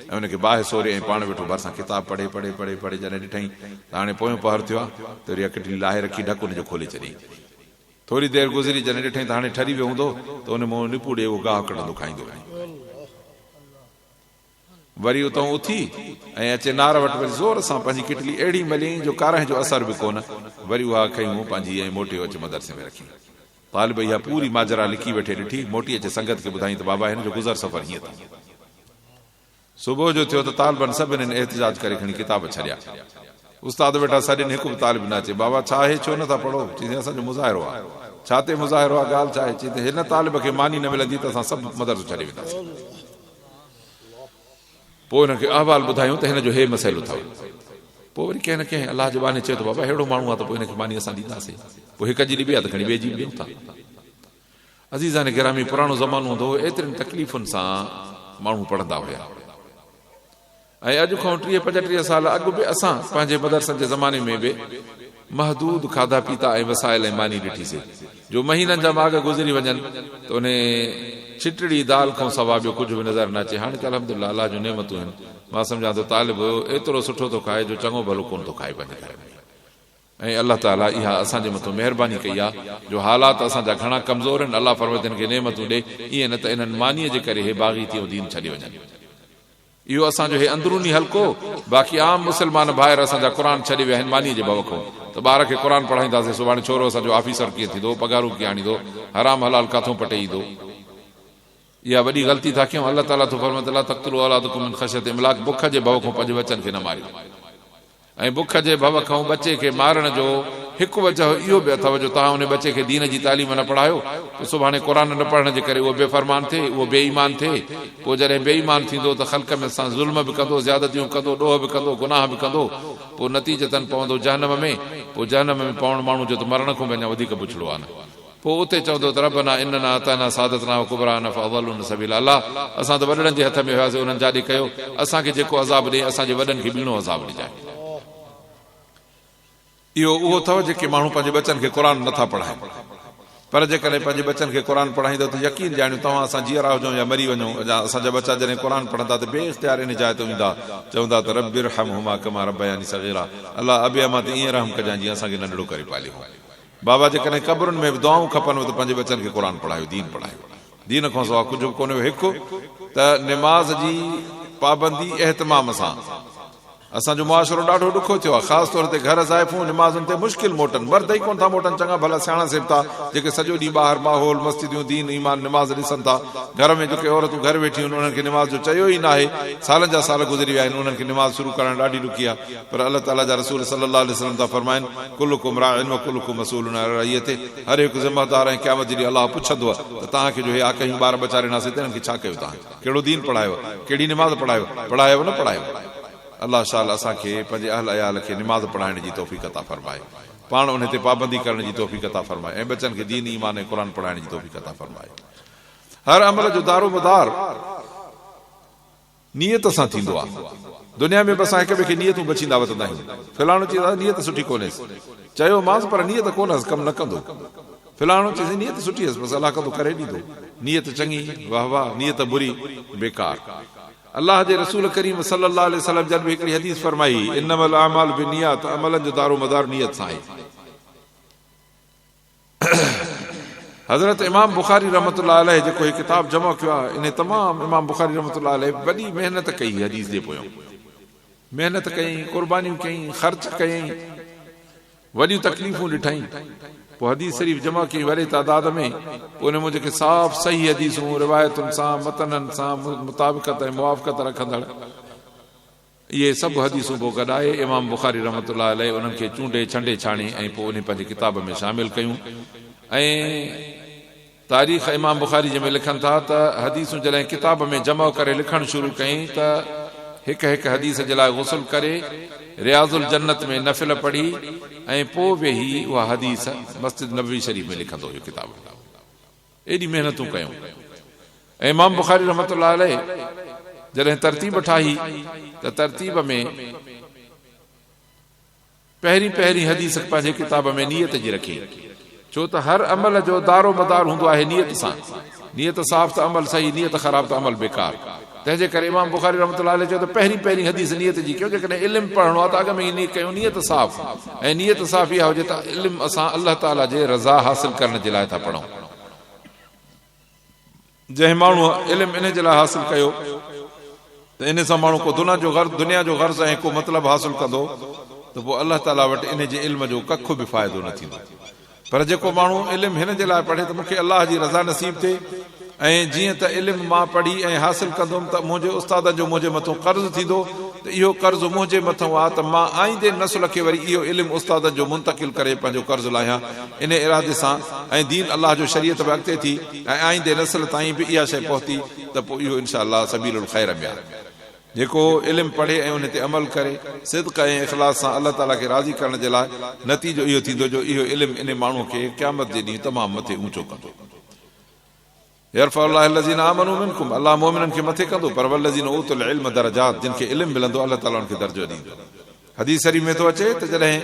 ۽ ان کي باهه سوري ۽ پاڻ ويٺو ڀرسان ڪتاب پڙهي پڙهي پڙهي پڙهي جڏهن ڏٺائين ته هاڻي پويون پهر ٿيو آهي ته وري اها ڪٽلي لاهي رکي ڍڪ ان جو کولي ڇڏيائين. ٿوري دير گذري جڏهن ڏٺائين ته هاڻي ٺري ويو هوندو ته ان مان نپوڙي اهو گاهه ڪڍندو کائيندو وڃي. وري اتئون اٿي ۽ اچي نار وٽ وري زور سان پنهنجي ڪٽلي اهڙي مليائين جو ڪارنهن جو اثر به ڪونه، وري اها کنيون پنهنجي ۽ موٽيو اچي مدرسي ۾ رکيائين. طالب اها پوري ماجرا لڪي ويٺي ڏٺي، موٽي اچي سنگت کي ٻڌائين ته بابا هن جو گذر سفر هيئن ٿو. صبح جو ٿيو ته طالبن سڀنين احتجاج ڪري کڻي ڪتاب ڇڏيا. استاد ويٺا سڏين هڪ به طالب نه اچي. بابا ڇا آهي ڇو نه ٿا پڙهو؟ چيسين اسان جو مظاهرو آهي. ڇا تي مظاهرو آهي ڳالهه ڇا آهي؟ چي ته هن طالب کي ماني نه ملندي ته اسان سڀ مدرسو ڇڏي وينداسين. پوء هن کي احوال ٻڌايون ته هن جو هي مسئلو اٿئو. پوء وري ڪنهن نه ڪنهن الله جي ٻانهي چيو ته بابا ههڙو ماڻهو آهي ته پوء هن کي ماني اسان ڏينداسين. پوء هڪ جي ڏبي آهي ته کڻي ٻئي جي به ڏيون ٿا. عزيزان گرامي پراڻو زمانو هوندو هو ايترين تڪليفن سان ماڻهو پڙهندا هيا. ۽ اڄ کان ٽيهه پنجٽيهه سال اڳ به اسان پنهنجي مدرسن جي زماني ۾ به محدود کاڌا پيتا ۽ وسائل ۽ ماني ڏٺي سي جو مهينن جا ماڳ گذري وڃن ته انهي ڇٽڙي دال کان سوا ٻيو ڪجهه به نظر نه اچي هاڻي ته الحمدلله الله جون نعمتون هن مان سمجهان ٿو طالب ايترو سٺو ٿو کائي جو چڱو ڀلو ڪونه ٿو کائي پنهنجي گهر ۾. ۽ الله تعالي اها اسان جي مٿون مهرباني ڪئي آهي جو حالات اسان جا گهڻا ڪمزور آهن، الله فرمائي ته هن کي نعمتون ڏي، ائين نه ته انهن مانيء جي ڪري هي باغي ٿي ۽ دين ڇڏي وڃن. اهو اسان جو هي اندروني حلقو، باقي عام مسلمان ڀائر اسان جا قرآن ڇڏي ويا آهن مانيء جي ڀؤ کان ته ٻار کي قرآن پڙهائينداسين سڀاڻي ڇورو اسان جو آفيسر ڪيئن ٿيندو، پگهارون ڪيئن آڻيندو، حرام حلال ڪاٿون پٽي ايندو. اها وڏي غلطي ٿا ڪيون، الله تعالي ٿو فرمائي ته لا تقتلوا اولادڪم من خشية املاق بک جي ڀؤ کان پنهنجي ٻچن کي نه ماريو. ۽ بک جي ڀؤ کان ٻچي کي مارڻ جو هڪ وجهه اهو به اٿو جو توهان انهي ٻچي کي دين جي تعليم نه پڙهايو ته سڀاڻي قرآن نه پڙهڻ جي ڪري اهو بي فرمان ٿئي اهو بي ايمان ٿئي پوء جڏهن بي ايمان ٿيندو ته خلق ۾ سان ظلم به ڪندو زيادتيون ڪندو ڏوهه به ڪندو گناهه به ڪندو پوء نتيجتن پوندو جهنم ۾ پوء جهنم ۾ پوڻ ماڻهو جو ته مرڻ کان به اڃا وڌيڪ بڇڙو آهي نه. پوء اتي چوندو ته ربنا اننا اطعنا سادتنا وڪبراءنا فاضلونا السبيل الله اسان ته وڏڙن جي هٿ ۾ هياسين انهن جاڏي ڪيو اسان کي جيڪو عذاب ڏئين اسان جي وڏن کي ٻيڻو عذاب ڏجانء. اهو اهو اٿو جيڪي ماڻهو پنهنجي ٻچن کي قرآن نٿا پڙهائين پر جيڪڏهن پنهنجي ٻچن کي قرآن پڙهائيندؤ ته يقين ڄاڻيو توهان اسان جيئرا هجون يا مري وڃون يا اسان جا ٻچا جڏهن قرآن پڙهندا ته بي اختيار ان جاء تي ايندا چوندا ته رب ارحمهما ڪما ربياني صغيرا الله ابي امان تي ائين رحم ڪجانء جيئن اسان کي ننڍڙو ڪري پاليو هو. بابا جيڪڏهن قبرن ۾ به دعائون کپنو ته پنهنجي ٻچن کي قرآن پڙهايو دين پڙهايو دين کان سوا ڪجهه به ڪونهي هڪ ته نماز جي پابندي اهتمام سان اسان جو معاشرو ڏاڍو ڏکو ٿيو آهي خاص طور تي گهر زائفون نمازن تي مشڪل موٽن مرد ئي ڪونه ٿا موٽن چڱا ڀلا سياڻا سيبتا جيڪي سڄو ڏينهن ٻاهر ماحول مسجديون دين ايمان نماز ڏسن ٿا گهر ۾ جيڪي عورتون گهر ويٺيون آهن انهن کي نماز جو چيو ئي ناهي سالن جا سال گذري ويا آهن انهن کي نماز شروع ڪرائڻ ڏاڍي ڏکي آهي پر الله تعاليٰ جا رسول صلّي الله عليه وسلّم ٿا فرمائن، ڪلڪم راع وڪلڪم مسئول عن رعيته هر هڪ ذمه دار ۽ قيامت جي ڏينهن الله پڇندو ته توهان کي جو هي آڪهيون ٻار ٻچا ڏناسين تنهن کي ڇا ڪيو توهان ڪهڙو دين پڙهايو ڪهڙي نماز پڙهايو پڙهايو نه پڙهايو الله شال اسان کي پنهنجي اهل عيال کي نماز پڙهائڻ جي توفيق عطا فرمائي پاڻ انهي تي پابندي ڪرڻ جي توفيق عطا فرمائي ۽ ٻچن کي دين ايمان ۽ قرآن پڙهائڻ جي توفيق عطا فرمائي هر عمل جو دارومدار نيت سان ٿيندو آ. دنيا ۾ به اسان هڪ ٻئي کي نيتون بڇيندا وتندا آهيون. فلاڻو چئي دادا نيت سٺي ڪونهيس. چيومانس پر نيت ڪونه هئس ڪم نه ڪندو. فلاڻو چئي سائين نيت سٺي هئس بس الله ڪندو ڪري ڏيندو. نيت چڱي واه واه نيت بري بيڪار. الله جي رسول ڪريم صلي الله عليه وسلم جن به هڪڙي حديث فرمائي انما الاعمال بالنيات عملن جو دارو مدار نيت سان آهي. حضرت امام بخاري رحمة الله عليه جيڪو هي ڪتاب جمع ڪيو آهي انهي تمام امام بخاري رحمة الله عليه وڏي محنت ڪئي حديث جي پويان محنت ڪيائين قربانيون ڪيائين خرچ ڪيائين وڏيون تڪليفون ڏٺائين پوء حديث شريف جمع ڪيائين وڏي تعداد ۾ پوء ان مان جيڪي صاف صحيح حديثون روايتن سان متنن سان مطابقت ۽ موافقت رکندڙ اهي سڀ حديثون پوء گڏائي امام بخاري رحمة الله عليه انهن کي چونڊي ڇنڊي ڇاڻي ۽ پوء انهي پنهنجي ڪتاب ۾ شامل ڪيون ۽ تاريخ امام بخاري جي ۾ لکن ٿا ته حديثون جڏهن ڪتاب ۾ جمع ڪري لکڻ شروع ڪيائين ته هڪ هڪ حديث جي لاء غسل ڪري رياض الجنت ۾ نفل پڙهي ۽ پوء ويهي اها حديث مسجد نبوي شريف ۾ لکندو هيو ڪتاب ۾. ايڏي محنتون ڪيون ۽ امام بخاري رحمة الله عليه جڏهن ترتيب ٺاهي ته ترتيب ۾ پهرين پهرين حديث پنهنجي ڪتاب ۾ نيت جي رکي. ڇو ته هر عمل جو دارو مدار هوندو آهي نيت سان. نيت صاف ته عمل صحيح، نيت خراب ته عمل بيڪار. تنهن جي ڪري امام بخاري رحمة الله عليه چيو ته پهرين پهرين حديث نيت جي ڪيو، جيڪڏهن علم پڙهڻو آهي ته اڳ ۾ ئي نيت ڪيون نيت صاف ۽ نيت صاف اها هجي ته علم اسان الله تعالي جي رضا حاصل ڪرڻ جي لاء ٿا پڙهون. جنهن ماڻهوء علم انهي جي لاء حاصل ڪيو ته انهي سان ماڻهو ڪو دنيا جو غرض دنيا جو غرض ۽ ڪو مطلب حاصل ڪندو ته پوء الله تعاليٰ وٽ انهي جي علم جو ڪک به فائدو نه ٿيندو پر جيڪو ماڻهو علم هن جي لاء پڙهي ته مون کي الله جي رضا نصيب ٿئي ۽ جيئن ته علم مان پڙهي ۽ حاصل ڪندم ته منهنجي استادن جو منهنجي مٿون قرض ٿيندو ته اهو قرض منهنجي مٿون آ ته مان آئيندي نسل کي وري اهو علم استادن جو منتقل ڪري پنهنجو قرض لاهيان انهي ارادي سان ۽ دين الله جو شريعت به اڳتي ٿي ۽ آئيندي نسل تائين به اها شيء پهتي ته پوء اهو انشاء الله سبيل الخير ۾ آهي. جيڪو علم پڙهي ۽ ان تي عمل ڪري صدق ۽ اخلاص سان الله تعالي کي راضي ڪرڻ جي لاء نتيجو اهو ٿيندو جو اهو علم انهي ماڻهو کي قيامت جي ڏينهن تمام مٿي اونچو ڪندو. يرفع الله الذين آمنوا منڪم الله مؤمنن کي مٿي ڪندو پر والذين اوتوا العلم درجات جن کي علم ملندو الله تعالي انهن کي درجو ڏيندو. حديث شريف ۾ ٿو اچي ته جڏهن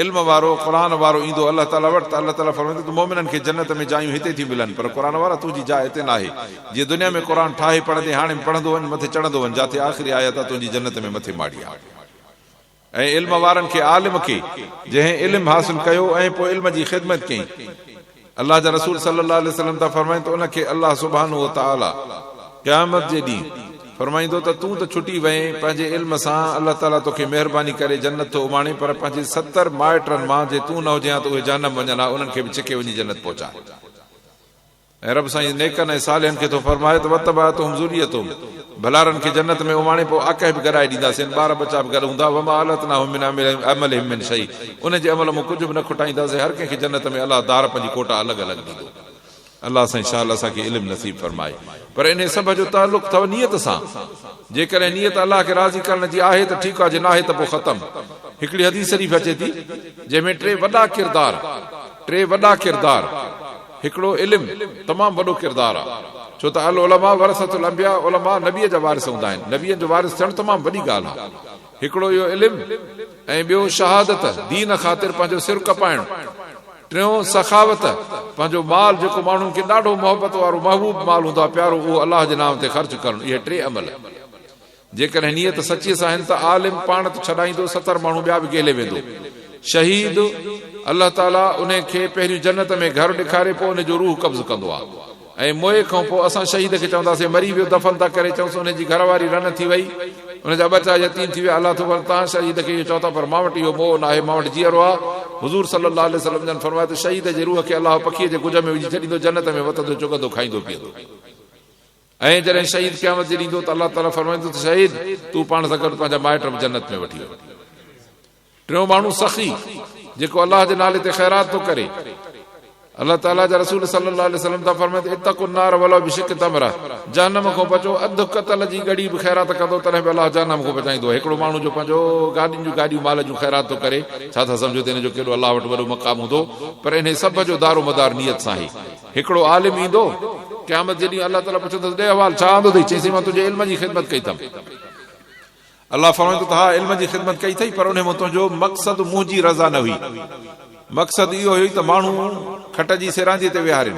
علم وارو قرآن وارو ايندو الله تعالي وٽ ته الله تعالي فرمائيندو ته مؤمنن کي جنت ۾ جايون هتي ٿيون ملن پر قرآن وارا تنهنجي جاء هتي ناهي جيئن دنيا ۾ قرآن ٺاهي پڙهندين هاڻي به پڙهندو وڃ مٿي چڙهندو وڃ جاٿي آخري آيت آ تنهنجي جنت ۾ مٿي ماڙي آ. ۽ علم وارن کي عالم کي جنهن علم حاصل ڪيو ۽ پوء علم جي خدمت ڪئي الله جا رسول صلي الله عليه وسلم ٿا فرمائن ته ان کي الله سبحانه وتعالي قيامت جي ڏينهن فرمائيندو ته تون ته ڇٽي وئين پنهنجي علم سان الله تعالي توکي مهرباني ڪري جنت ٿو اماڻي پر پنهنجي 70 مائٽن مان جي تون نه هجين ها ته اهي جهنم وڃن ها انهن کي به ڇڪي وڃي جنت پهچاء. ۽ رب سائين نيڪن ۽ صالحن کي ٿو فرمائي ته واتبعتهم ذريتهم ڀلارن کي جنت ۾ اماڻي پوء آڪهه به گڏائي ڏينداسين ٻار ٻچا به گڏ هوندا وما التناهم من عملهم من شيء انهن جي عمل مان ڪجهه به نه کٽائينداسين هر ڪنهن کي جنت ۾ الله دار پنهنجي ڪوٽا الڳ الڳ ڏيندو الله سائين شال اسان کي علم نصيب فرمائي پر انهي سڀ جو تعلق اٿو نيت سان جيڪڏهن نيت الله کي راضي ڪرڻ جي آهي ته ٺيڪ آهي جي ناهي ته پوء ختم هڪڙي حديث شريف اچي ٿي جنهن ۾ ٽي وڏا ڪردار ٽي وڏا ڪردار هڪڙو علم تمام وڏو ڪردار آ ڇو ته العلماء ورثة الانبياء علماء نبيء جا وارث هوندا آهن نبين جو وارث ٿيڻ تمام وڏي ڳالهه آ هڪڙو اهو علم ۽ ٻيو شهادت دين خاطر پنهنجو سر ڪپائڻ ٽيون سخاوت پنهنجو مال جيڪو ماڻهن کي ڏاڍو محبت وارو محبوب مال هوندو آ پيارو اهو الله جي نام تي خرچ ڪرڻ اهي ٽي عمل جيڪڏهن نيت سچيء سان آهن ته عالم پاڻ ته ڇڏائيندو، 70 ماڻهو ٻيا به گهلي ويندو. شهيد، الله تعاليٰ انهي کي پهريون جنت ۾ گهر ڏيکاري پوء انهي جو روح قبض ڪندو آهي ۽ موئي کان پوء اسان شهيد کي چونداسين مري ويو دفن ٿا ڪري چئونس انهي جي گهر واري رن ٿي وئي ان جا ٻچا يتيم ٿي ويا الله ٿو فرمائي توهان شهيد کي اهو چئو ٿا پر مان وٽ اهو موئو ناهي مان وٽ جيئرو آهي حضور صلي الله عليه وسلم جن فرمايو ته شهيد جي روح کي الله پکيء جي گج ۾ وجهي ڇڏيندو جنت ۾ وتندو چڳندو کائيندو پيئندو. ۽ جڏهن شهيد قيامت جي ڏينهن ايندو ته الله تعاليٰ فرمائيندو ته شهيد! تون پاڻ سان گڏ پنهنجا مائٽ به جنت ۾ وٺي وڃ. ٽيون ماڻهو سخي، جيڪو الله جي نالي تي خيرات ٿو ڪري. الله تعاليٰ جا رسول صلي الله عليه وسلم ٿا فرمائن ته اتقوا النار ولو بشق تمره جهنم کان بچو، اڌ ڪتل جي ڳڙي به خيرات ڪندو تڏهن به الله جهنم کان بچائيندو. هڪڙو ماڻهو جو پنهنجو گاڏين جون گاڏيون مال جون خيرات ٿو ڪري، ڇا ٿا سمجهو ته ان جو ڪيڏو الله وٽ وڏو مقام هوندو؟ پر انهي سڀ جو دارومدار نيت سان آهي. هڪڙو عالم ايندو، قيامت جي ڏينهن الله تعاليٰ پڇندس، ڏي احوال، ڇا آندو اٿئي؟ چيائين، سائين مان تنهنجي علم جي خدمت ڪئي اٿم. الله فرمائيندو ته ها علم جي خدمت ڪئي اٿئي، پر انهي مان تنهنجو مقصد منهنجي رضا نه هئي. مقصد اهو هيوئي ته ماڻهو کٽ جي سيرانديء تي ويهارين،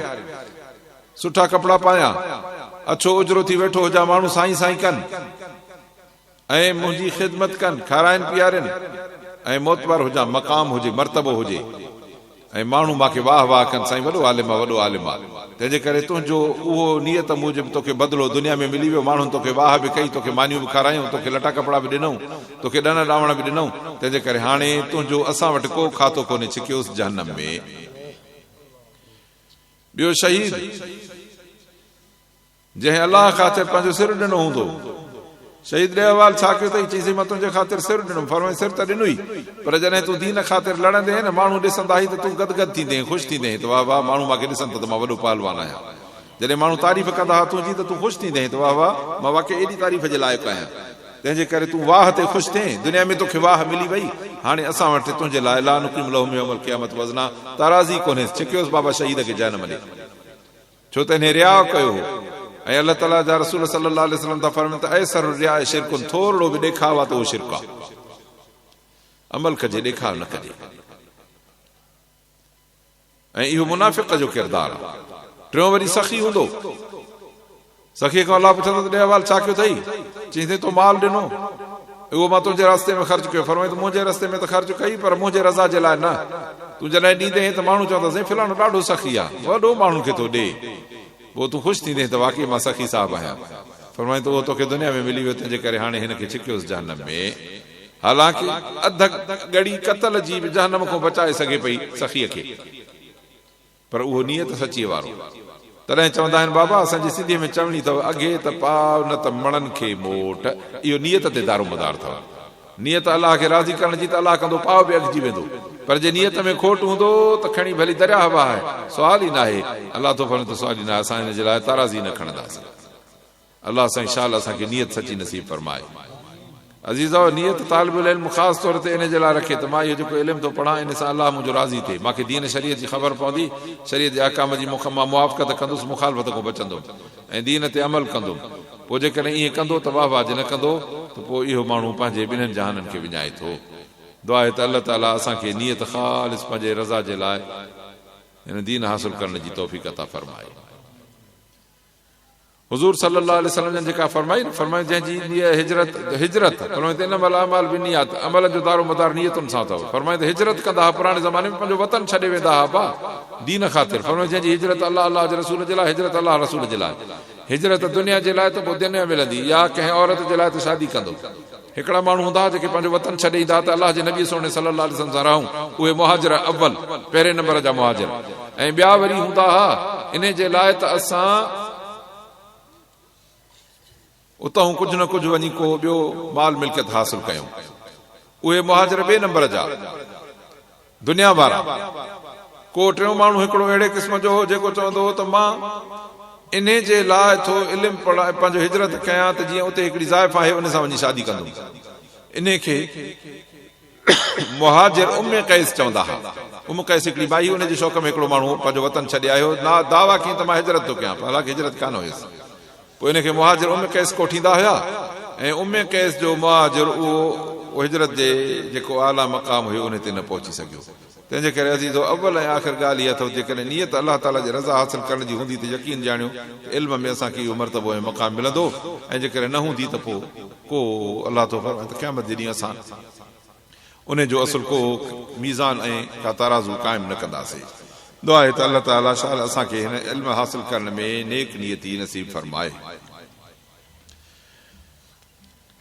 سٺا ڪپڙا پايان، اڇو اجرو ٿي ويٺو هجان، ماڻهو سائين سائين ڪن. ۽ منهنجي خدمت ڪن، کارائن پيارين ۽ معتبر هجان، مقام هجي، مرتبو هجي ۽ ماڻهو مان کي واهه واهه ڪن، سائين وڏو عالم آ، وڏو عالم آ. تنهن جي ڪري تنهنجو اهو نيت موجب توکي بدلو دنيا ۾ ملي ويو، ماڻهن توکي واهه به ڪئي، توکي مانيون به کارايون، توکي لٽا ڪپڙا به ڏنئون، توکي ڏن ڏاوڻ به ڏنئون، تنهن جي ڪري هاڻي تنهنجو اسان وٽ ڪو کاتو ڪونهي، ڇڪيوس جهنم ۾. ٻيو شهيد. جنهن الله خاطر پنهنجو سر ڏنو هوندو. شهيد ڏي احوال ڇا ڪيو اٿئي؟ چيائين سائين مان تنهنجي خاطر سر ڏنم. فرمايائين سر ته ڏنوئي پر جڏهن تون دين خاطر لڙندين هين ماڻهو ڏسندا هئي ته تون گد گد ٿيندين هين خوش ٿيندين هين ته واه واه ماڻهو مان کي ڏسن ٿا ته مان وڏو پهلوان آهيان. جڏهن ماڻهو تعريف ڪندا ها تنهنجي ته تون خوش ٿيندين هين ته واه واه مان واقعي ايڏي تعريف جي لائق آهيان. تنهن جي ڪري تون واه تي خوش ٿين دنيا ۾ توکي واه ملي وئي هاڻي اسان وٽ تنهنجي لاء لا نقيم لهم يوم القيامة وزنا ترازي ڪونهيس ڇڪيوس بابا شهيد کي جهنم ڏي. ڇو ته انهيء رياء ڪيو هو ۽ الله تعاليٰ جا رسول صلّي الله عليه وسلّم ٿا فرمائن ته ايسر الرياء شرڪ ٿورڙو به ڏيکاء آ ته اهو شرڪ آ. عمل ڪجي ڏيکاء نه ڪجي. ۽ اهو منافق جو ڪردار آهي. ٽيون وري سخي هوندو. سخيء کان الله پڇندو ته ڏي احوال ڇا ڪيو اٿئي؟ چيائين ته تو مال ڏنو، اهو مان تنهنجي رستي ۾ خرچ ڪيو. فرمايائين ته منهنجي رستي ۾ ته خرچ ڪئي پر منهنجي رضا جي لاء نه. تون جڏهن ڏيندين ته ماڻهو چوندا سائين فلاڻو ڏاڍو سخي آهي، وڏو ماڻهن کي ٿو ڏي. پوء تون خوش ٿيندين ته واقعي مان سخي صاحب آهيان. فرمايائين ته اهو توکي دنيا ۾ ملي ويو تنهنجي ڪري هاڻي هن کي ڇڪيوس جهنم ۾. حالانڪ اڌ ڳڙي ڪتل جي به جهنم کان بچائي سگهي پئي سخيء کي. پر اهو نيت سچيء وارو. تڏهن چوندا آهن بابا اسان جي سنڌيء ۾ چوڻي اٿو اگهي ته پاء نه ته مڻن کي موٽ. اهو نيت تي دارومدار اٿو. نيت الله کي راضي ڪرڻ جي ته الله ڪندو پاء به اگهجي ويندو. پر جي نيت ۾ کوٽ هوندو ته کڻي ڀلي درياهه وهائي. سوال ئي ناهي. الله ٿو فرمائي ته سوال ئي ناهي اسان هن جي لاء تارازي نه کڻنداسين. الله سائين شال اسان کي نيت سچي نصيب فرمائي. عزيزؤ! نيت طالب العلم خاص طور تي ان جي لاء رکي ته مان اهو جيڪو علم ٿو پڙهان ان سان الله منهنجو راضي ٿئي، مان کي دين شريعت جي خبر پوندي، شريعت جي احڪام جي مان موافقت ڪندس مخالفت کان بچندم ۽ دين تي عمل ڪندم. پوء جيڪڏهن ائين ڪندو ته واه واه جي نه ڪندو ته پوء اهو ماڻهو پنهنجي ٻنهن جهانن کي وڃائي ٿو. دعا آهي ته الله تعالي اسان کي نيت خالص پنهنجي رضا جي لاء هن دين حاصل ڪرڻ جي توفيق عطا فرمائي. حضور صلي الله عليه وسلم جن جيڪا فرمائي نه فرمايو جنهن جي نيت هجرت هجرت فرمايو ته انما الاعمال بالنيات عملن جو دارو مدار نيتن سان اٿو فرمايو ته هجرت ڪندا ها پراڻي زماني ۾ پنهنجو وطن ڇڏي ويندا ها با دين خاطر فرمايو جنهن جي هجرت الله الله جي رسول جي لاء هجرت الله رسول جي لاء هجرت دنيا جي لاء ته پوء دنيا ملندي يا ڪنهن عورت جي لاء ته شادي ڪندو هڪڙا ماڻهو هوندا ها جيڪي پنهنجو وطن ڇڏي ايندا ها ته الله جي نبي سهڻي صلي الله عليه وسلم سان رهون، اهي مهاجر اول، پهرين نمبر جا مهاجر، ۽ ٻيا وري هوندا ها انهي جي لاء ته اسان اتهون ڪجهه نه ڪجهه وڃي ڪو ٻيو مال ملڪيت حاصل ڪيون، اهي مهاجر ٻئي نمبر جا. دنيا وارا. ڪو ٽيون ماڻهو هڪڙو اهڙي قسم جو هو جيڪو چوندو هو ته مان انهي جي لاء ٿو علم پڙهان ۽ پنهنجو هجرت ڪيان ته جيئن اتي هڪڙي زائف آهي ان سان وڃي شادي ڪندم. انهي کي مهاجر ام قيس چوندا ها. ام قيس هڪڙي مائي هئي ان جي شوق ۾ هڪڙو ماڻهو پنهنجو وطن ڇڏي آيو هو. دعويٰ ڪيائين ته مان هجرت ٿو ڪيان پر حالانڪه هجرت ڪانه هيس. پوء ان کي مهاجر ام قيس ڪوٺيندا هيا ۽ ام قيس جو مهاجر اهو هجرت جي جيڪو اعليٰ مقام هيو ان تي نه پهچي سگهيو. تنهن جي ڪري عزيزو اول ۽ آخر ڳالهه اها اٿو جيڪڏهن نيت الله تعاليٰ جي رضا حاصل ڪرڻ جي هوندي ته يقين ڄاڻيو ته علم ۾ اسان کي اهو مرتبو ۽ مقام ملندو ۽ جيڪڏهن نه هوندي ته پوء ڪو الله ٿو فرمائي ته قيامت جي ڏينهن اسان انهي جو اصل ڪو ميزان ۽ ڪا ترازو قائم نه ڪنداسين. دعا آهي ته الله تعالي شال اسان کي هن علم حاصل ڪرڻ ۾ نيڪ نيتي نصيب فرمائي.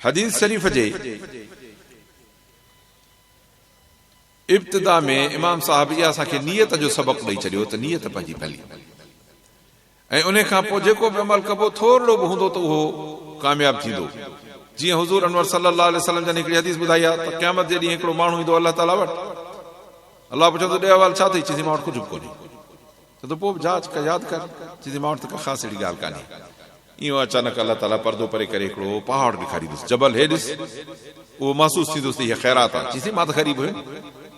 حديث شريف جي ابتدا ۾ امام صاحب اها اسان کي نيت جو سبق ڏئي ڇڏيو ته نيت پنهنجي ڀلي. ۽ انهي کان پوء جيڪو به عمل ڪبو ٿورڙو به هوندو ته اهو ڪامياب ٿيندو. جيئن حضور انور صلي الله عليه وسلم جن هڪڙي حديث ٻڌائي آهي ته قيامت جي ڏينهن هڪڙو ماڻهو ايندو الله تعالي وٽ. الله پڇندو ڏي احوال ڇا اٿئي؟ چيسين مان وٽ ڪجهه به ڪونهي. چوندو پوء به جاچ ڪر ياد ڪر. چيسين مان وٽ ته ڪا خاص اهڙي ڳالهه ڪانهي. ايئن اچانڪ الله تعالي پردو پري ڪري هڪڙو پهاڙ ڏيکاريندس جبل هي ڏس. اهو محسوس ٿيندس ته هيء خيرات آهي. چيسين مان ته غريب هيم.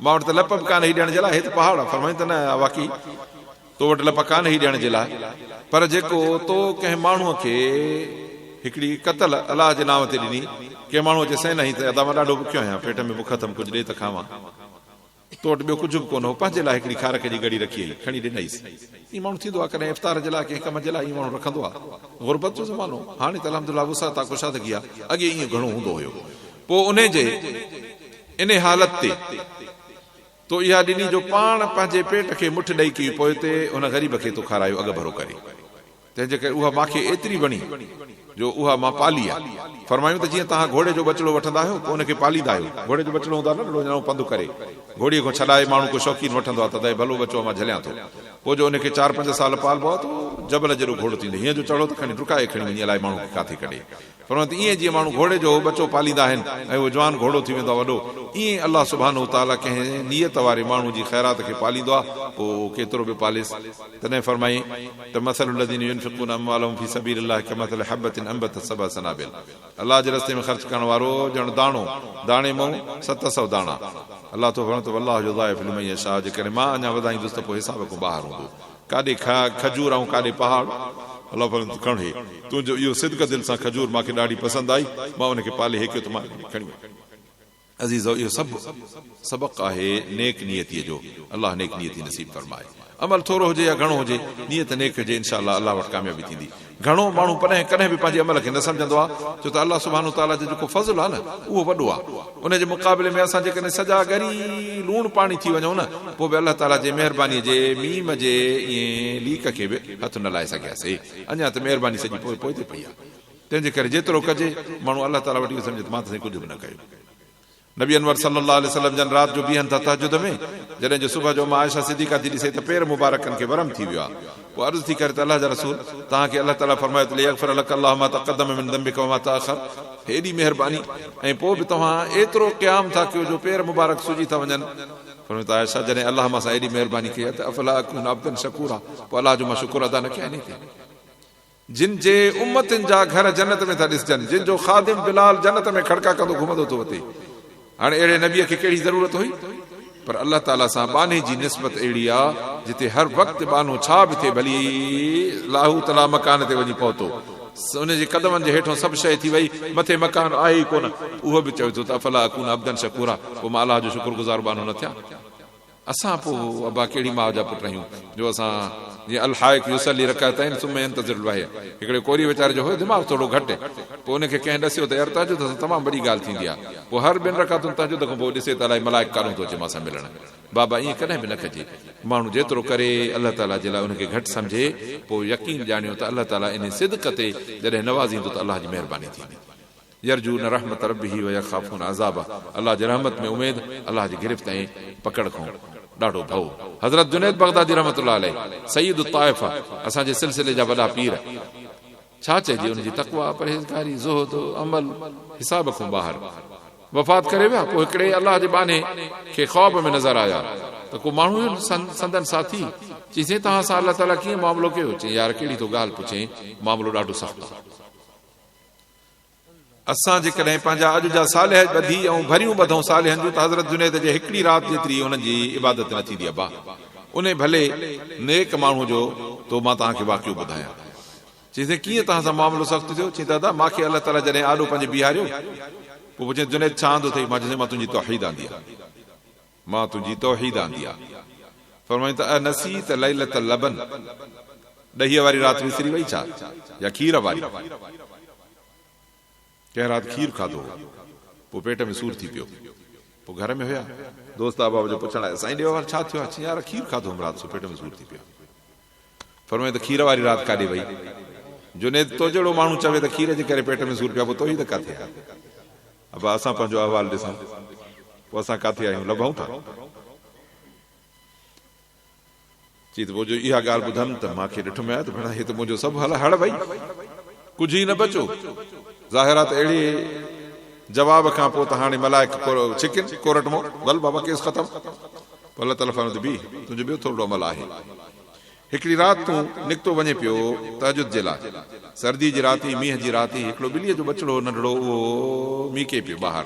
مان وٽ ته لپ به ڪانه هئي ڏيڻ جي لاء هي ته پهاڙ آهي. فرمائين ته نه واقعي تو وٽ لپ ڪانه هئي ڏيڻ جي لاء، پر جيڪو تو ڪنهن ماڻهوء کي هڪڙي ڪتل الله جي نانء تي ڏني، ڪنهن ماڻهوء چيس، سائين ناهين ته ادا مان ڏاڍو بکيو آهيان، پيٽ ۾ بک اٿم، ڪجهه ڏي ته کاوان. تو وٽ ٻيو ڪجهه به ڪونه هو، پنهنجي لاء هڪڙي کارڪ جي ڳڙي رکي هئي، کڻي ڏنئيس. ائين ماڻهو ٿيندو آهي، ڪڏهن افطار جي لاء، ڪنهن ڪم جي لاء ائين ماڻهو رکندو آهي. غربت جو زمانو، هاڻي ته الحمدلله وسعت آ، ڪشادگي آ، اڳي ائين گهڻو هوندو هيو. پوء انهي جي انهي حالت تي. تو اها ڏني جو پاڻ پنهنجي پيٽ کي مٺ ڏئي ڪيئي پوئتي ان غريب کي تو کارايو اڳڀرو ڪري. تنهن جي ڪري اها مان کي ايتري وڻي جو اها مان پالي آ. فرمايون ته جيئن توهان گهوڙي جو ٻچڙو وٺندا آهيو پوء ان کي پاليندا آهيو. گهوڙي جو ٻچڙو هوندو آهي ننڍڙو نئون پنڌ ڪري گهوڙي کان ڇڏائي ماڻهو ڪو شوقين وٺندو آهي ته ادا هي ڀلو ٻچو آ مان جهليان ٿو. پوء جو ان کي چار پنج سال پالبو آهي ته جبل جيڏو گهوڙو ٿيندو. هينئن جو چڙهو ته کڻي ڊڪائي کڻي وڃي الائي ماڻهو کي ڪاٿي ڪڍي. فرمايو ته ائين جيئن ماڻهو گهوڙي جو ٻچو پاليندا آهن ۽ اهو جوان گهوڙو ٿي ويندو آهي وڏو، ائين الله سبحانه وتعاليٰ ڪنهن نيت واري ماڻهو جي خيرات کي پاليندو آهي، پوء اهو ڪيترو به پاليس. تڏهن فرمايائين ته مثل الذين ينفقون اموالهم في سبيل الله ڪمثل حبة انبتت سبع سنابل الله جي رستي ۾ خرچ ڪرڻ وارو ڄڻ داڻو، داڻي مئون 700 داڻا. الله ٿو فرمائي ته والله يضاعف لمن يشاء جيڪڏهن مان اڃا وڌائيندس ته پوء حساب کان ٻاهر هوندو. ڪاڏي کجور ۽ ڪاڏي پهاڙ. الله فرمائي ٿو کڻ هي تنهنجو اهو صدق دل سان کجور مان کي ڏاڍي پسند آئي، مان ان کي پالي هيڪيو ته مان کڻي وڃ. عزيزو! اهو سڀ سبق آهي نيڪ نيتيء جو. الله نيڪ نيتي نصيب فرمائي. عمل ٿورو هجي يا گهڻو هجي، نيت نيڪ هجي انشاء الله الله وٽ ڪاميابي ٿيندي. گهڻو ماڻهو پڏهن ڪڏهن به پنهنجي عمل کي نه سمجهندو آهي، ڇو ته الله سبحانه وتعاليٰ جو جيڪو فضل آهي نه اهو وڏو آهي. ان جي مقابلي ۾ اسان جيڪڏهن سڄا ڳري لوڻ پاڻي ٿي وڃون نه پوء به الله تعاليٰ جي مهربانيء جي ميم جي ائين ليڪ کي به هٿ نه لائي سگهياسي. اڃا ته مهرباني سڄي پوئتي پئي آهي. تنهن جي ڪري جيترو ڪجي، ماڻهو الله تعاليٰ وٽ اهو سمجهي ته مان ته سائين ڪجهه به نه ڪيو. نبي انور صلّي الله عليه وسلّم جن رات جو بيهن ٿا تهجد ۾، جڏهن جو صبح جو ام عائشه صديقه ٿي ڏسي ته پير مبارڪن کي ورم ٿي ويو آهي، پوء عرض ٿي ڪري ته الله جا رسول! توهان کي الله تعاليٰ فرمايو ته ليغفر لڪ الله ما تقدم من ذنبک وما تاخر هيڏي مهرباني ۽ پوء به توهان ايترو قيام ٿا ڪيو جو پير مبارڪ سجي ٿا وڃن. فرمايو ته عائشه! جڏهن الله مان سان ايڏي مهرباني ڪئي آهي ته افلا اڪون عبدا شڪورا پوء الله جو مان شڪر ادا نه ڪيان انهي تي؟ جن جي امتن جا گهر جنت ۾ ٿا ڏسجن، جن جو خادم بلال جنت ۾ کڙڪا ڪندو گهمندو ٿو وتي. هاڻي اهڙي نبيء کي ڪهڙي ضرورت هئي؟ پر الله تعاليٰ سان ٻانهي جي نسبت اهڙي آ، جتي هر وقت ٻانهو ڇا به ٿئي ڀلي لاهوت لامڪان تي وڃي پهتو، ان جي قدمن جي هيٺون سڀ شيء ٿي وئي، مٿي مڪان آهي ئي ڪونه، اهو به چوي ٿو ته افلا اڪون عبدا شڪورا، پوء مان الله جو شڪر گذار ٻانهو نه ٿيان؟ اسان پوء ابا ڪهڙي ماء جا پٽ آهيون جو اسان جيئن الحائق يصلي رڪعتين ثم ينتظر الوحي هڪڙي ڪوري ويچاري جو هيو دماغ ٿورو گهٽ پوء ان کي ڪنهن ڏسيو ته يار تهجد سان تمام وڏي ڳالهه ٿيندي آهي پوء هر ٻن رڪعتن تهجد کان پوء ڏسي ته الائي ملائڪ ڪاڏهون ٿو اچي مان سان ملڻ بابا ائين ڪڏهن به نه ڪجي ماڻهو جيترو ڪري الله تعالي جي لاء ان کي گهٽ سمجهي پوء يقين ڄاڻيو ته الله تعالي انهي صدق تي جڏهن نوازيندو ته الله جي مهرباني ٿيندي. يرجون رحمت ربه ويخافون عذابه الله جي رحمت ۾ اميد، الله جي گرفت ۽ پڪڙ کان ڏاڍو ڀؤ. حضرت جنيد بغدادي رحمة الله عليه سيد الطائفه اسان جي سلسلي جا وڏا پير، ڇا چئجي ان جي تقويٰ، پرهيزگاري، زهد، عمل حساب کان ٻاهر. وفات ڪري ويا، پوء هڪڙي الله جي ٻانهي کي خواب ۾ نظر آيا ته ڪو ماڻهو هيو سندن ساٿي، چيسين توهان سان الله تعاليٰ ڪيئن معاملو ڪيو؟ چيائين يار ڪهڙي ٿو ڳالهه پڇين، معاملو ڏاڍو سخت آ. اسان جيڪڏهن پنهنجا اڄ جا صالح ٻڌي ۽ ڀريون ٻڌون صالحن جون ته حضرت جنيد جي هڪڙي رات جيتري انهن جي عبادت نه ٿيندي ابا انهي ڀلي نيڪ ماڻهو جو تو مان توهان کي واقعو ٻڌايان. چيسين ڪيئن توهان سان معاملو سخت ٿيو؟ چيائين ته ادا مان کي الله تعالي جڏهن آڏو پنهنجي بيهاريو پوء پڇيائين جنيد ڇا آندو اٿئي؟ مان چيس مان تنهنجي توحيد آندي آ. مان تنهنجي توحيد آندي آ. فرمايائين ته انسيت ليلة اللبن، ڏهيء واري رات وسري وئي ڇا؟ يا کير واري؟ ڪنهن رات کير کاڌو هو، پوء پيٽ ۾ سور ٿي پيو. پوء گهر ۾ هيا، دوست احباب جو پڇڻ آيا، سائين ڏيو احوال ڇا ٿيو آ؟ چيائين يار کير کاڌو هوم رات سو پيٽ ۾ سور ٿي پيو. فرمايائين ته کير واري رات ڪاڏي وئي؟ جنيد تو جهڙو ماڻهو چوي ته کير جي ڪري پيٽ ۾ سور پيا پوء توحيد ڪاٿي آ؟ ابا اسان پنهنجو احوال ڏسون پوء اسان ڪاٿي آهيون لڀون ٿا. چي ته پوء جو اها ڳالهه ٻڌم ته مان کي ڏٺم آيو ته ڀيڻا هي ته منهنجو سڀ هل هڙ وئي ڪجهه ئي نه بچو. ظاهر آ ته اهڙي جواب کان پوء ته هاڻي ملائڪ ڇڪين ڪورٽ مون ول بابا ڪيس ختم. پوء الله تعاليٰ فرمايو ته بيهه تنهنجو ٻيو ٿورڙو عمل آهي. هڪڙي رات تون نڪتو وڃين پيو تهجد جي لاء. سردي جي رات هئي، مينهن جي رات هئي. هڪڙو ٻليء جو ٻچڙو هو ننڍڙو، اهو ميڪي پيو ٻاهر.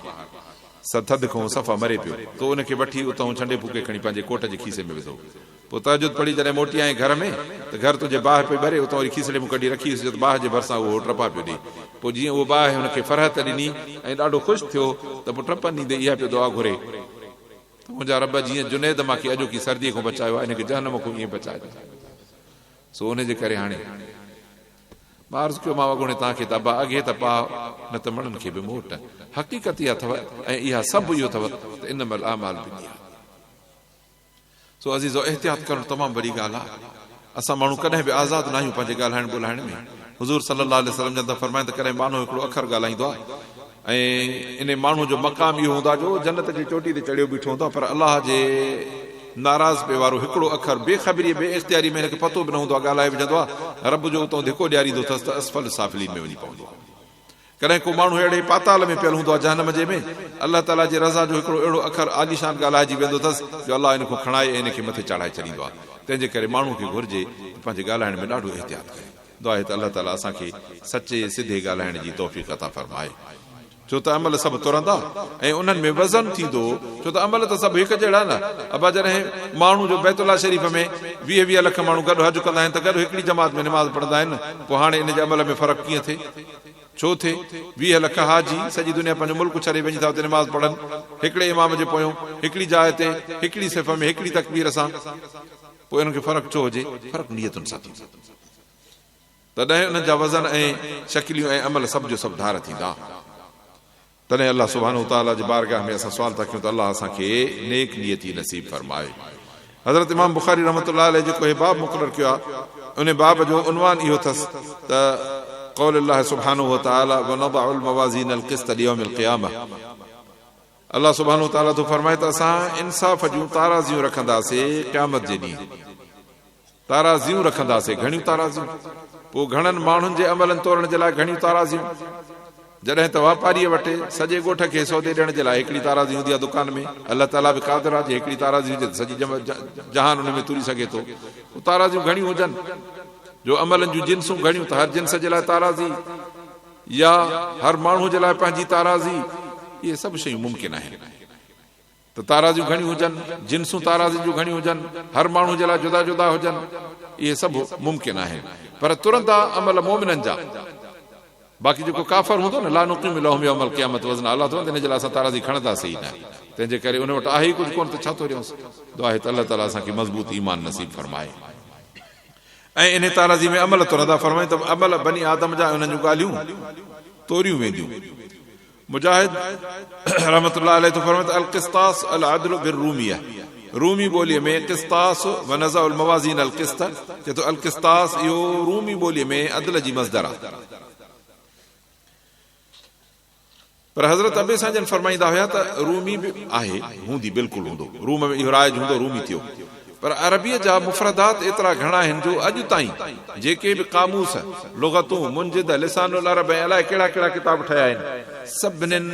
ٿڌ کان صفا مري پيو. تو ان کي وٺي اتهون ڇنڊي ڦوڪي کڻي پنهنجي ڪوٽ جي کيسي ۾ وڌو. پوء تهجد پڙهي جڏهن موٽي آئين گهر ۾ ته گهر تنهنجي باهه پئي ٻري. اتهون وري کيسڙي مون ڪڍي رکي هيس جو ته باهه جي ڀرسان اهو ٽپا پيو ڏئي. پوء جيئن اهو باهه هن کي فرحت ڏني ۽ ڏاڍو خوش ٿيو ته پوء ٽپن ڏيندي اها پيو دعا گهري. ته منهنجا رب جيئن جنيد مان کي اڄوڪي سرديء کان بچايو آهي ان کي جهنم کان ائين بچائجان. سو ان جي ڪري هاڻي مان عرض ڪيو مان وڳوڻي توهان کي ته ابا اگهي ته پاء نه ته مڻن کي به موٽ. حقيقت اها اٿو ۽ اها سڀ اهو اٿو ته انما الاعمال بالنيات. سو عزيزو احتياط ڪرڻ تمام وڏي ڳالهه آهي. اسان ماڻهو ڪڏهن به آزاد ناهيون پنهنجي ڳالهائڻ ٻولهائڻ ۾. حضور صلي الله عليه وسلم جن ٿا فرمائن ته ڪڏهن ٻانهو هڪڙو اکر ڳالهائيندو آهي ۽ انهي ماڻهو جو مقام اهو هوندو آهي جو جنت جي چوٽي تي چڙهيو بيٺو هوندو آهي پر الله جي ناراضپي وارو هڪڙو اکر بي خبريء بي اختياري ۾ هن کي پتو به نه هوندو آهي ڳالهائي وجهندو آهي رب جو اتئون ڌڪو ڏياريندو اٿس ته اسفل سافلين ۾ وڃي پوندو آهي. ڪڏهن ڪو ماڻهو اهڙي پاتال ۾ پيل هوندو آهي جهنم جي ۾، الله تعاليٰ جي رضا جو هڪڙو اهڙو اکر عاليشان ڳالهائجي ويندو اٿس جو الله ان کان کڻائي ۽ ان کي مٿي چاڙهائي ڇڏيندو آهي. تنهن جي ڪري ماڻهو کي گهرجي ته پنهنجي ڳالهائڻ ۾ ڏاڍو احتياط ڪري. دعا آهي ته الله تعاليٰ اسان کي سچي سڌي ڳالهائڻ جي توفيق عطا فرمائي. ڇو ته عمل سڀ ترندا ۽ انهن ۾ وزن ٿيندو، ڇو ته عمل ته سڀ هڪ جهڙا نه. ابا جڏهن ماڻهو جو بيت الله شريف ۾ 20 20 لک ماڻهو گڏ حج ڪندا آهن ته گڏ هڪڙي جماعت ۾ نماز پڙهندا آهن نه، پوء هاڻي ان جي عمل ۾ فرق ڪيئن ٿئي؟ ڇو ٿئي؟ 20 لک حاجي سڄي دنيا پنهنجو ملڪ ڇڏي وڃي ٿا اتي نماز پڙهن، هڪڙي امام جي پويون، هڪڙي جاء تي، هڪڙي صف ۾، هڪڙي تڪبير سان. پوء انهن کي فرق ڇو هجي؟ فرق نيتن سان ٿيندو. تڏهن انهن جا وزن ۽ شڪليون ۽ عمل سڀ جو سڀ ڌار ٿيندا. تڏهن الله سبحانه وتعاليٰ جي بارگاهه ۾ اسان سوال ٿا ڪيون ته الله اسان کي نيڪ نيتي نصيب فرمائي. حضرت امام بخاري رحمة الله عليه جيڪو هي باب مقرر ڪيو آهي ان باب جو عنوان اهو اٿس ته قول الله سبحانه وتعاليٰ ونضع الموازين القسط ليوم القيامة الله سبحانه وتعاليٰ ٿو فرمائي ته اسان انصاف جون تارازيون رکنداسي قيامت جي ڏينهن. تارازيون رکنداسين، گهڻيون تارازيون، پوء گهڻن ماڻهن جي عملن تورڻ جي لاء گهڻيون تارازيون. جڏهن ته واپاريء وٽ سڄي ڳوٺ کي سودي ڏيڻ جي لاء هڪڙي تارازي هوندي آهي دڪان ۾، الله تعاليٰ به قادر آهي جي هڪڙي تارازي هجي ته سڄي جهان ان ۾ توري سگهي ٿو. پوء تارازيون گهڻيون هجن، جو عملن جون جنسون گهڻيون ته هر جنس جي لاء تارازي يا هر ماڻهوء جي لاء پنهنجي تارازي، اهي سڀ شيون ممڪن آهن. ته تارازيون گهڻيون هجن، جنسون تارازين جون گهڻيون هجن، هر ماڻهو جي لاء جدا جدا هجن، اهي سڀ ممڪن آهن، پر ترندا عمل مؤمنن جا، باقي جيڪو ڪافر هوندو نه، لا نقيم لهم يوم القيامة وزنا، الله ٿو چوي ته ان جي لاء اسان تارازي کڻنداسين ئي نه، تنهن جي ڪري ان وٽ آهي ئي ڪجهه ڪونه ته ڇا توريونس؟ دعا آهي ته الله تعاليٰ اسان کي مضبوط ايمان نصيب فرمائي ۽ انهي تارازي ۾ عمل ترندا فرمائي ته عمل بني آدم جا ۽ انهن جون ڳالهيون توريون وينديون. مجاهد رحمة الله عليه ٿو فرمائي ته القسطاس العدل بالروميه رومي ٻوليء ۾ قسطاس ونضع الموازين القسط چئي ٿو القسطاس اهو رومي ٻوليء ۾ عدل جي مصدر آهي پر حضرت ابي سائين جن فرمائيندا هيا ته رومي به آهي هوندي بلڪل هوندو روم ۾ اهو رائج هوندو رومي ٿيو پر عربيء جا مفردات ايترا گهڻا آهن جو اڄ تائين جيڪي به قاموس، لغتون، منجد، لسان العرب ۽ الائي ڪهڙا ڪهڙا ڪتاب ٺهيا آهن، سڀنين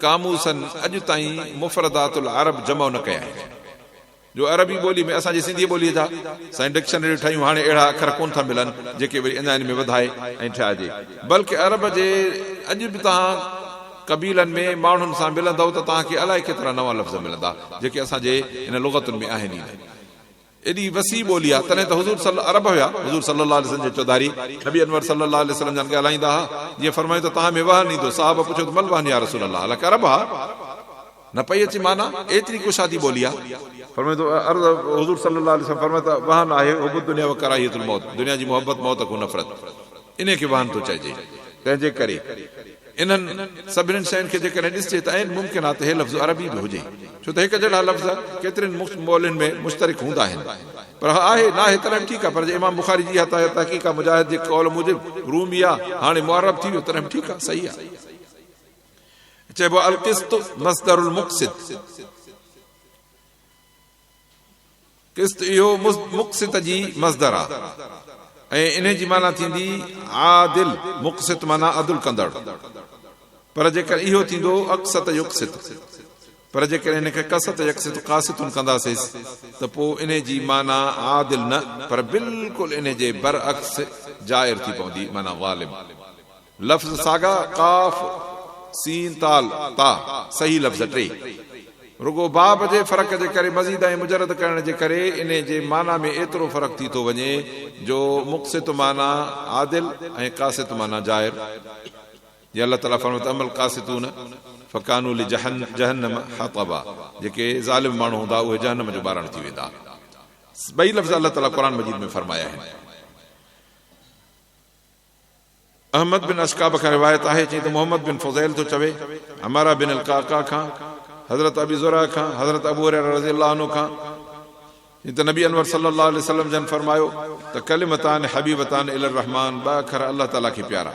قاموسن اڄ تائين مفردات العرب جمع نه ڪيا آهن. جو عربي ٻوليء ۾ اسان جي سنڌي ٻوليء جا سائين ڊڪشنريون ٺهيون هاڻي اهڙا اکر ڪونه ٿا ملن جيڪي وري اڃا ان ۾ وڌائي ۽ ٺهائجي بلڪ عرب جي اڄ به توهان قبيلن ۾ ماڻهن سان ملندؤ ته توهان کي الائي ڪيترا نوان لفظ ملندا، جيڪي اسان جي هن لغتن ۾ آهن ئي نه. ايڏي وسيع ٻولي آهي، تڏهن ته حضور صلي عرب هيا، حضور صلي الله عليه وسلم جي چوڌاري نبي انور صلي الله عليه وسلم جن ڳالهائيندا ها، جيئن فرمايو ته توهان ۾ وهن ايندو، صحابه پڇيو ته ما الوهن يا رسول الله، حالانڪه عرب ها، نه پئي اچي معنيٰ، ايتري ڪشادي ٻولي آهي. فرمايو ته حضور صلي الله عليه وسلم فرمايو ته وهن آهي حب الدنيا وڪراهية الموت، دنيا جي محبت موت کان نفرت، انهي کي وهن ٿو چئجي، تنهن جي ڪري. انهن سڀني شين کي جيڪڏهن ڏسجي ته عين ممڪن آهي ته هي لفظ عربي به هجي، ڇو ته هڪ جهڙا لفظ ڪيترين ٻولين ۾ مشترڪ هوندا آهن. پر آهي ناهي تڏهن به ٺيڪ آهي، پر جي امام بخاري جي اها تحقيق آهي مجاهد جي قول موجب رومي آهي، هاڻي معرب ٿي ويو تڏهن به ٺيڪ آهي، صحيح آهي. چئبو آهي القسط مصدر المقسط. قسط اهو مقسط جي مصدر آ ۽ انهي جي معنيٰ ٿيندي عادل، مقسط معنيٰ عدل ڪندڙ. پر جيڪر اهو ٿيندو اقسط يقسط، پر جيڪڏهن هن کي قسط يقسط قاسط ڪنداسيس ته پوء انهي جي معنيٰ عادل نه پر بلڪل انهي جي برعڪس جائر ٿي پوندي معنيٰ ظالم. لفظ ساڳا، قاف، سين، تال، تا، صحيح لفظ ٽي. رڳو باب جي فرق جي ڪري مزيد ۽ مجرد ڪرڻ جي ڪري انهي جي معنيٰ ۾ ايترو فرق ٿي ٿو وڃي جو مقسط معنيٰ عادل ۽ قاسط معنيٰ جائر. جيئن الله تعاليٰ فرمائي ٿو اما القاسطون فڪانوا لجهنم حطبا جيڪي ظالم ماڻهو هوندا اهي جهنم جو ٻارڻ ٿي ويندا. ٻئي لفظ الله تعاليٰ قرآن مجيد ۾ فرمايا آهن. احمد بن اشڪاب کان روايت آهي، چيائين ته محمد بن فضيل ٿو چوي، عماره بن القعقاع کان، حضرت ابي زرعه کان، حضرت ابو هريره رضي الله عنه کان، چيائين ته نبي انور صلي الله عليه وسلم جن فرمايو ته ڪلمتان حبيبتان الي الرحمٰن ٻه اکر الله تعالي کي پيارا،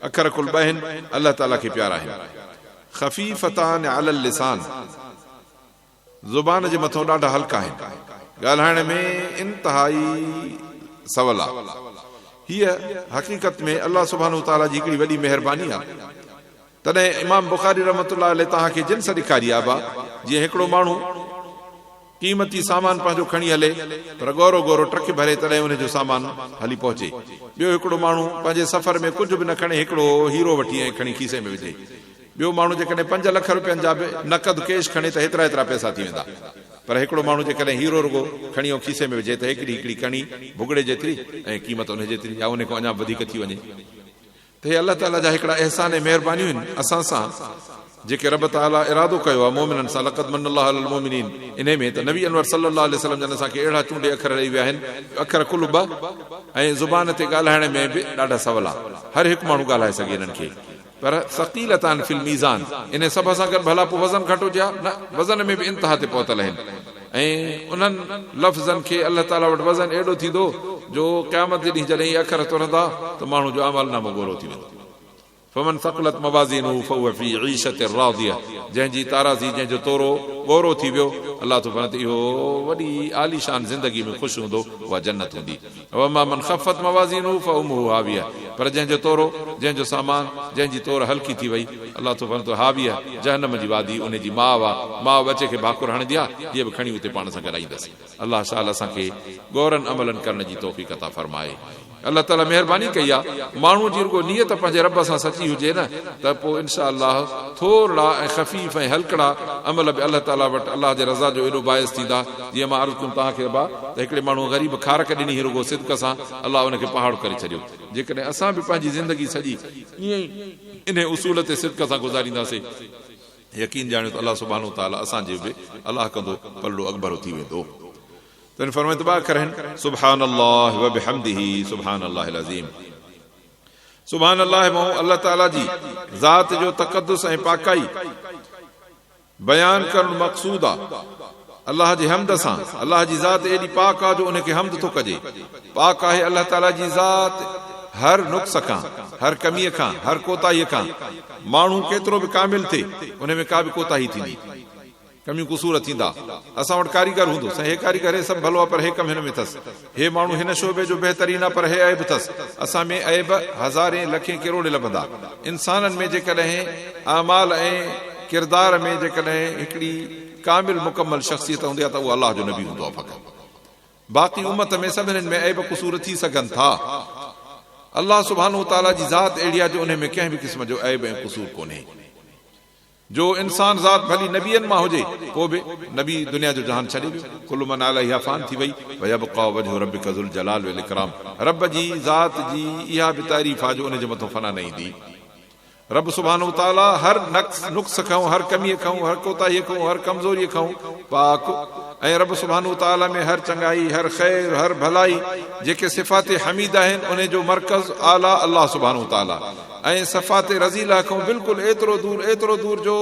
اکر ڪل ٻه آهن، الله تعالي کي پيارا آهن، خفيفتان علي اللسان. زبان جي مٿئون ڏاڍا هلڪا آهن. ڳالهائڻ ۾ انتهائي سولا. هيء حقيقت ۾ الله سبحانه وتعاليٰ جي هڪڙي وڏي مهرباني آهي. تڏهن امام بخاري رحمة الله عليه توهان کي جنس ڏيکاري آهي ابا جيئن هڪڙو ماڻهو قيمتي سامان پنهنجو کڻي هلي پر ڳورو ڳورو ٽرڪ ڀري تڏهن ان جو سامان هلي پهچي. ٻيو هڪڙو ماڻهو پنهنجي سفر ۾ ڪجهه به نه کڻي هڪڙو هيرو وٺي ۽ کڻي کيسي ۾ وجهي. ٻيو ماڻهو جيڪڏهن پنج لک روپين جا به نقد ڪيش کڻي ته هيترا هيترا پئسا ٿي ويندا. پر هڪڙو ماڻهو جيڪڏهن هيرو رڳو کڻي ۽ کيسي ۾ وجهي ته هڪڙي هڪڙي ڪڻي ڀڳڙي جيتري ۽ قيمت انهي جيتري يا انهي کان اڃا به وڌيڪ ٿي وڃي. ته هي الله تعاليٰ جا هڪڙا احسان ۽ مهربانيون آهن اسان سان جيڪي رب تعاليٰ ارادو ڪيو آهي مؤمنن سان لقد من الله علي المؤمنين انهي ۾ ته نبي انور صلي الله عليه وسلم جن اسان کي اهڙا چونڊي اکر ڏئي ويا آهن جو اکر ڪل ٻه ۽ زبان تي ڳالهائڻ ۾ به ڏاڍا سولا هر هڪ ماڻهو ڳالهائي سگهي انهن کي پر ثقيلتان في الميزان انهي سڀ سان گڏ ڀلا پوء وزن گهٽ هجي ها نه وزن ۾ به انتها تي پهتل آهن ۽ انهن لفظن کي الله تعاليٰ وٽ وزن ايڏو ٿيندو جو قيامت جي ڏينهن جڏهن اهي اکر ترندا ته ماڻهو جو اعمال نامو ڳورو ٿي ويندو. فمن ثقلت موازينه فهو في عيشة راضية جنهن جي تارازي جنهن جو تورو ڳورو ٿي ويو الله ٿو فرمائي ته اهو وڏي عاليشان زندگي ۾ خوش هوندو اها جنت هوندي. واما من خفت موازينه فامه هاويه پر جنهن جو تورو، جنهن جو سامان، جنهن جي تور هلڪي ٿي وئي، الله ٿو فرمائي ته هاويه، جهنم جي وادي، ان جي ماء آ، ماء ٻچي کي ڀاڪر هڻندي آ، هيء به کڻي اتي پاڻ سان گڏائيندس. الله شال اسان کي ڳورن عملن ڪرڻ جي توفيق عطا فرمائي. الله تعالي مهرباني ڪئي آ، ماڻهو جي رڳو نيت پنهنجي رب سان سچي هجي نه ته پوء ان شاء الله ٿورڙا ۽ خفيف ۽ هلڪڙا عمل به الله تعالي وٽ الله جي رضا جو ايڏو باعث ٿيندا جيئن مان عرض ڪيم توهان کي ابا ته هڪڙي ماڻهوء غريب کارڪ ڏني هئي رڳو صدق سان الله ان کي پهاڙ ڪري ڇڏيو. جيڪڏهن اسان به پنهنجي زندگي سڄي ائين ئي انهي اصول تي صدق سان گذارينداسين يقين ڄاڻيو ته الله سبحانه وتعالي اسان جي به الله ڪندو پلڙو اڳڀرو ٿي ويندو. تنهن فرمايو ته ٻه اکر آهن سبحان الله وبحمده سبحان الله العظيم. سبحان الله مون الله تعالي جي ذات جو تقدس ۽ پاڪائي بيان ڪرڻ مقصود آ. الله جي حمد سان، الله جي ذات ايڏي پاڪ آ جو ان کي حمد ٿو ڪجي. پاڪ آهي الله تعالي جي ذات هر نقص کان، هر ڪميء کان، هر ڪوتاهيء کان. ماڻهو ڪيترو به ڪامل ٿئي، ان ۾ ڪا به ڪوتاهي ٿيندي. ڪميون قصور ٿيندا. اسان وٽ ڪاريگر هوندو، سائين هي ڪاريگر هي سڀ ڀلو آ پر هي ڪم هن ۾ ٿس. هي ماڻهو هن شعبي جو بهترين آ پر هي عيب ٿس. اسان ۾ عيب هزارين لکين ڪروڙين لڀندا. انسانن ۾ جيڪڏهن اعمال ۽ ڪردار ۾ جيڪڏهن هڪڙي ڪامل مڪمل شخصيت هوندي آ ته اهو الله جو نبي هوندو آ فقط. باقي امت ۾ سڀنين ۾ عيب قصور ٿي سگهن ٿا. الله سبحانه وتعاليٰ جي ذات اهڙي آ جو انهي ۾ ڪنهن به قسم جو عيب ۽ قصور ڪونهي. جو انسان ذات ڀلي نبين مان هجي پوء به نبي دنيا جو جهان ڇڏي ويو، ڪل من عليها فان ٿي وئي، ويبقيٰ وجه ربڪ ذو الجلال والاڪرام رب جي ذات جي اها به تعريف آهي جو ان جي مٿون فنا نه ايندي. رب سبحانه وتعاليٰ هر نقص کان، هر ڪميء کان، هر ڪوتاهيء کان، هر ڪمزوريء کان پاڪ ۽ رب سبحانه وتعاليٰ ۾ هر چڱائي، هر خير، هر ڀلائي جيڪي صفات حميده آهن انهي جو مرڪز اعليٰ الله سبحانه وتعاليٰ ۽ صفات رذيله کان بلڪل ايترو دور ايترو دور جو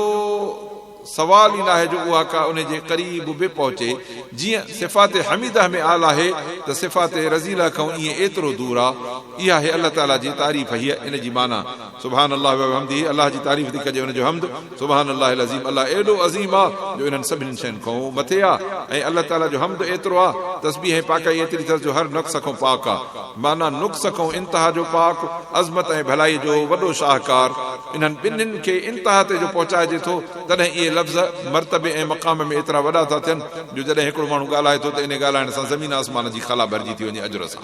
سوال ئي ناهي جو اها ڪا ان جي قريب به پهچي، جيئن صفات حميده ۾ اعليٰ آهي ته صفات رذيله کان ائين ايترو دور آ. اها آهي الله تعاليٰ جي تعريف هيء ان جي معنيٰ سبحان الله وبحمده الله جي تعريف ٿي ڪجي ان جو حمد سبحان الله العظيم الله ايڏو عظيم آ جو انهن سڀني شين کان مٿي آ ۽ الله تعاليٰ جو حمد ايترو آ تسبيح ۽ پاڪائي ايتري اٿس جو هر نقص کان پاڪ آ. معنيٰ نقص کان انتها جو پاڪ، عظمت ۽ ڀلائيء جو وڏو شاهڪار، انهن ٻنهين کي انتها تي جو پهچائجي ٿو، تڏهن اهي لفظ مرتبي ۽ مقام ۾ ايترا وڏا ٿا ٿين، جو جڏهن هڪڙو ماڻهو ڳالهائي ٿو ته انهي ڳالهائڻ سان زمين آسمان جي خلا ڀرجي ٿي وڃي اجر سان.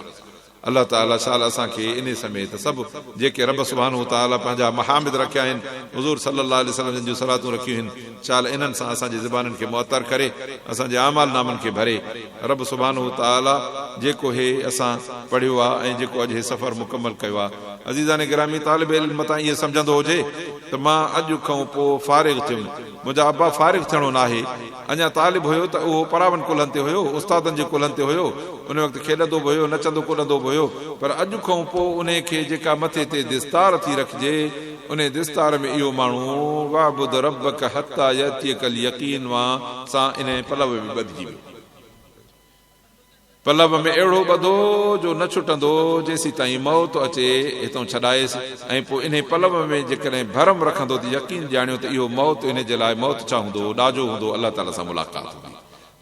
الله تعاليٰ شال اسان کي انهي سميت سڀ جيڪي رب سبحانه وتعاليٰ پنهنجا محامد رکيا آهن، حضور صلّي الله عليه وسلّم جن جون صلاتون رکيون آهن، شال انهن سان اسان جي زبانن کي معطر ڪري، اسان جي اعمال نامن کي ڀري. رب سبحانه وتعاليٰ جيڪو هي اسان پڙهيو آ ۽ جيڪو اڄ هي سفر مڪمل ڪيو آ. عزيزان گرامي طالب علم متان ائين سمجهندو هجي ته مان اڄ کان پوء فارغ ٿيم. منهنجا ابا فارغ ٿيڻو ناهي. اڃا طالب هيو ته اهو پراون ڪلهن تي هيو، استادن جي ڪلهن تي هيو. ان وقت کيڏندو به هيو، نچندو ڪڏندو به هيو. پر اڄ کان پوء انهي کي جيڪا مٿي تي دستار ٿي رکجي، انهي دستار ۾ اهو ماڻهو واعبد ربک حتي ياتيک اليقين وان سان انهي پلئه ۾ ٻڌجي ويو. پلئه ۾ اهڙو ٻڌو جو نه ڇٽندو جيسيتائين موت اچي هتئون ڇڏائيس ۽ پوء انهي پلئه ۾ جيڪڏهن ڀرم رکندو ته يقين ڄاڻيو ته اهو موت انهي جي لاء موت ڇا هوندو ڏاجو هوندو الله تعالي سان ملاقات هوندي.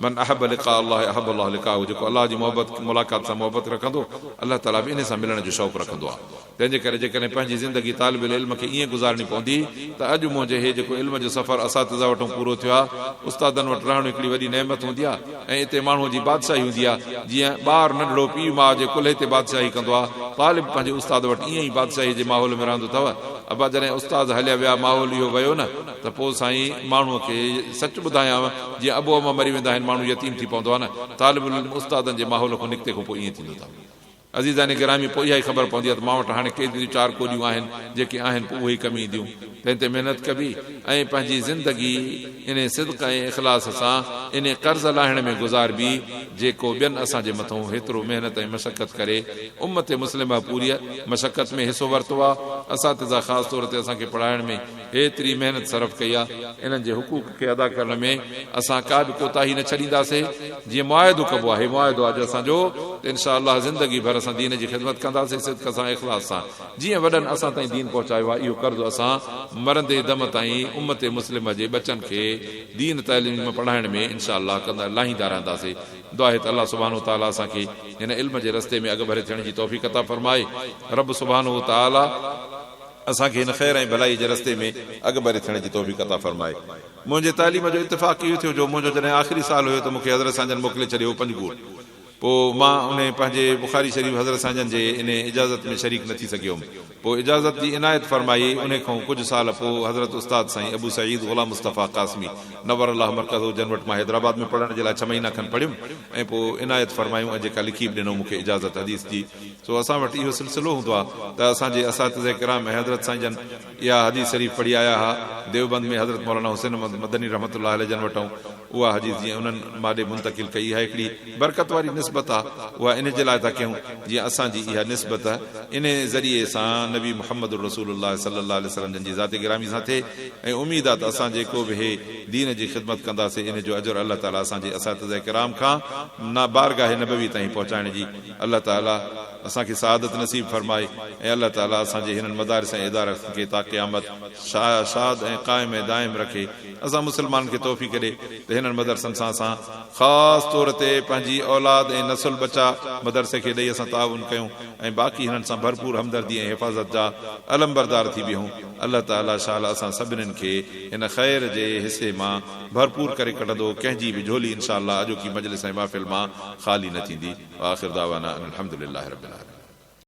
من احب لقاء الله احب الله لقاءه جيڪو الله جي محبت ملاقات سان محبت رکندو الله تعالي به انهي سان ملڻ جو شوق رکندو آهي تنهن جي ڪري جيڪڏهن پنهنجي زندگي طالب العلم کي ائين گذارڻي پوندي ته اڄ منهنجي هي جيڪو علم جو سفر اساتذه وٽون پورو ٿيو آهي استادن وٽ رهڻ هڪڙي وڏي نعمت هوندي آهي ۽ اتي ماڻهو جي بادشاهي هوندي آهي جيئن ٻار ننڍڙو پيء ماء جي ڪلهي تي بادشاهي ڪندو آهي طالب پنهنجي استاد وٽ ائين ئي بادشاهي جي ماحول ۾ رهندو اٿو ابا جڏهن استاد هليا ويا ماحول اهو ويو نه ته پوء سائين ماڻهو کي سچ ٻڌايانء جيئن ابو اما مري ويندا آهن ماڻهو يتيم ٿي پوندو آهي نه طالب العلم استادن جي ماحول کان نڪتي کان پوء ائين ٿيندو اٿم. عزيزان گرامي پوء اها ئي خبر پوندي آهي ته مان وٽ هاڻي ڪيتريون چار ڪوڏيون آهن، جيڪي آهن پوء اهي ئي ڪم اينديون. تنهن تي محنت ڪبي ۽ پنهنجي زندگي انهي صدق ۽ اخلاص سان انهي قرض لاهڻ ۾ گذاربي جيڪو ٻين اسان جي مٿئون هيترو محنت ۽ مشقت ڪري امت مسلمه پوريء مشقت ۾ حصو ورتو آ، اساتذه خاص طور تي اسان کي پڙهائڻ ۾ هيتري محنت صرف ڪئي آ، انهن جي حقوق کي ادا ڪرڻ ۾ اسان ڪا به ڪوتاهي نه ڇڏينداسي، جيئن معاهدو ڪبو آهي، معاهدو آ اڄ اسان جو ته انشاء الله زندگي ڀر اسان دين جي خدمت ڪنداسي صدق سان اخلاص سان، جيئن وڏن اسان تائين دين پهچايو آ، اهو قرض اسان مرندي دم تائين امت مسلمه جي ٻچن کي دين تعليم پڙهائڻ ۾ انشاء الله ڪندا لاهيندا رهنداسي. دعا آهي ته الله سبحانه وتعالي اسان کي هن علم جي رستي ۾ اڳڀري ٿيڻ جي توفيق عطا فرمائي. رب سبحانه وتعالي اسان کي هن خير ۽ ڀلائي جي رستي ۾ اڳڀري ٿيڻ جي توفيق عطا فرمائي. منهنجي تعليم جو اتفاق اهو ٿيو جو منهنجو جڏهن آخري سال هيو ته مون کي حضرت سائين جن موڪلي ڇڏيو هو پنجگور. پوء مان انهي پنهنجي بخاري شريف حضرت سائين جن جي انهي اجازت ۾ شريڪ نه ٿي سگهيو هوم. پوء اجازت جي عنايت فرمائي انهي کان ڪجهه سال پوء حضرت استاد سائين ابو سعيد غلام مصطفيٰ قاسمي نور الله مرقده جن وٽ مان حيدرآباد ۾ پڙهڻ جي لاء ڇهه مهينا کن پڙهيم ۽ پوء عنايت فرمايون ۽ جيڪا لکي به ڏنو مون کي اجازت حديث جي سو اسان وٽ اهو سلسلو هوندو آهي ته اسان جي اساتذه ڪرام ۽ حضرت سائين جن اها حديث شريف پڙهي آيا ها ديوبند ۾ حضرت مولانا حسين احمد مدني رحمة الله عليه جن وٽئون اها حديث جيئن انهن مان ڏي منتقل ڪئي اها هڪڙي برڪت واري نسبت آ اها انهي جي لاء ٿا ڪيون جيئن اسان جي اها نسبت انهي ذريعي سان نبي محمد رسول الله صلي الله عليه وسلم جن جي ذات گرامي سان ٿئي ۽ اميد آ ته اسان جيڪو به هي دين جي خدمت ڪنداسي انهي جو اجر الله تعالي اسان جي اساتذه ڪرام کان بارگاھ نبوي تائين پهچائڻ جي الله تعالي اسان کي سعادت نصيب فرمائي ۽ الله تعالي اسان جي هنن مدارس ۽ ادارن کي تا قيامت شاد ۽ قائم ۽ دائم رکي اسان مسلمانن کي توفيق ڏي ته هنن مدرسن سان اسان خاص طور تي پنهنجي اولاد ۽ نسل ٻچا مدرسي کي ڏئي اسان تعاون ڪيون ۽ باقي هنن سان ڀرپور همدردي ۽ حفاظت جا علمبردار ٿي بيهون الله تعالي شال اسان سڀنين کي هن خير جي حصي مان ڀرپور ڪري ڪڍندو ڪنهن جي به جهولي انشاء الله اڄوڪي مجلس ۽ محفل مان خالي نه ٿيندي واخر دعوانا ان الحمدلله رب العالمين.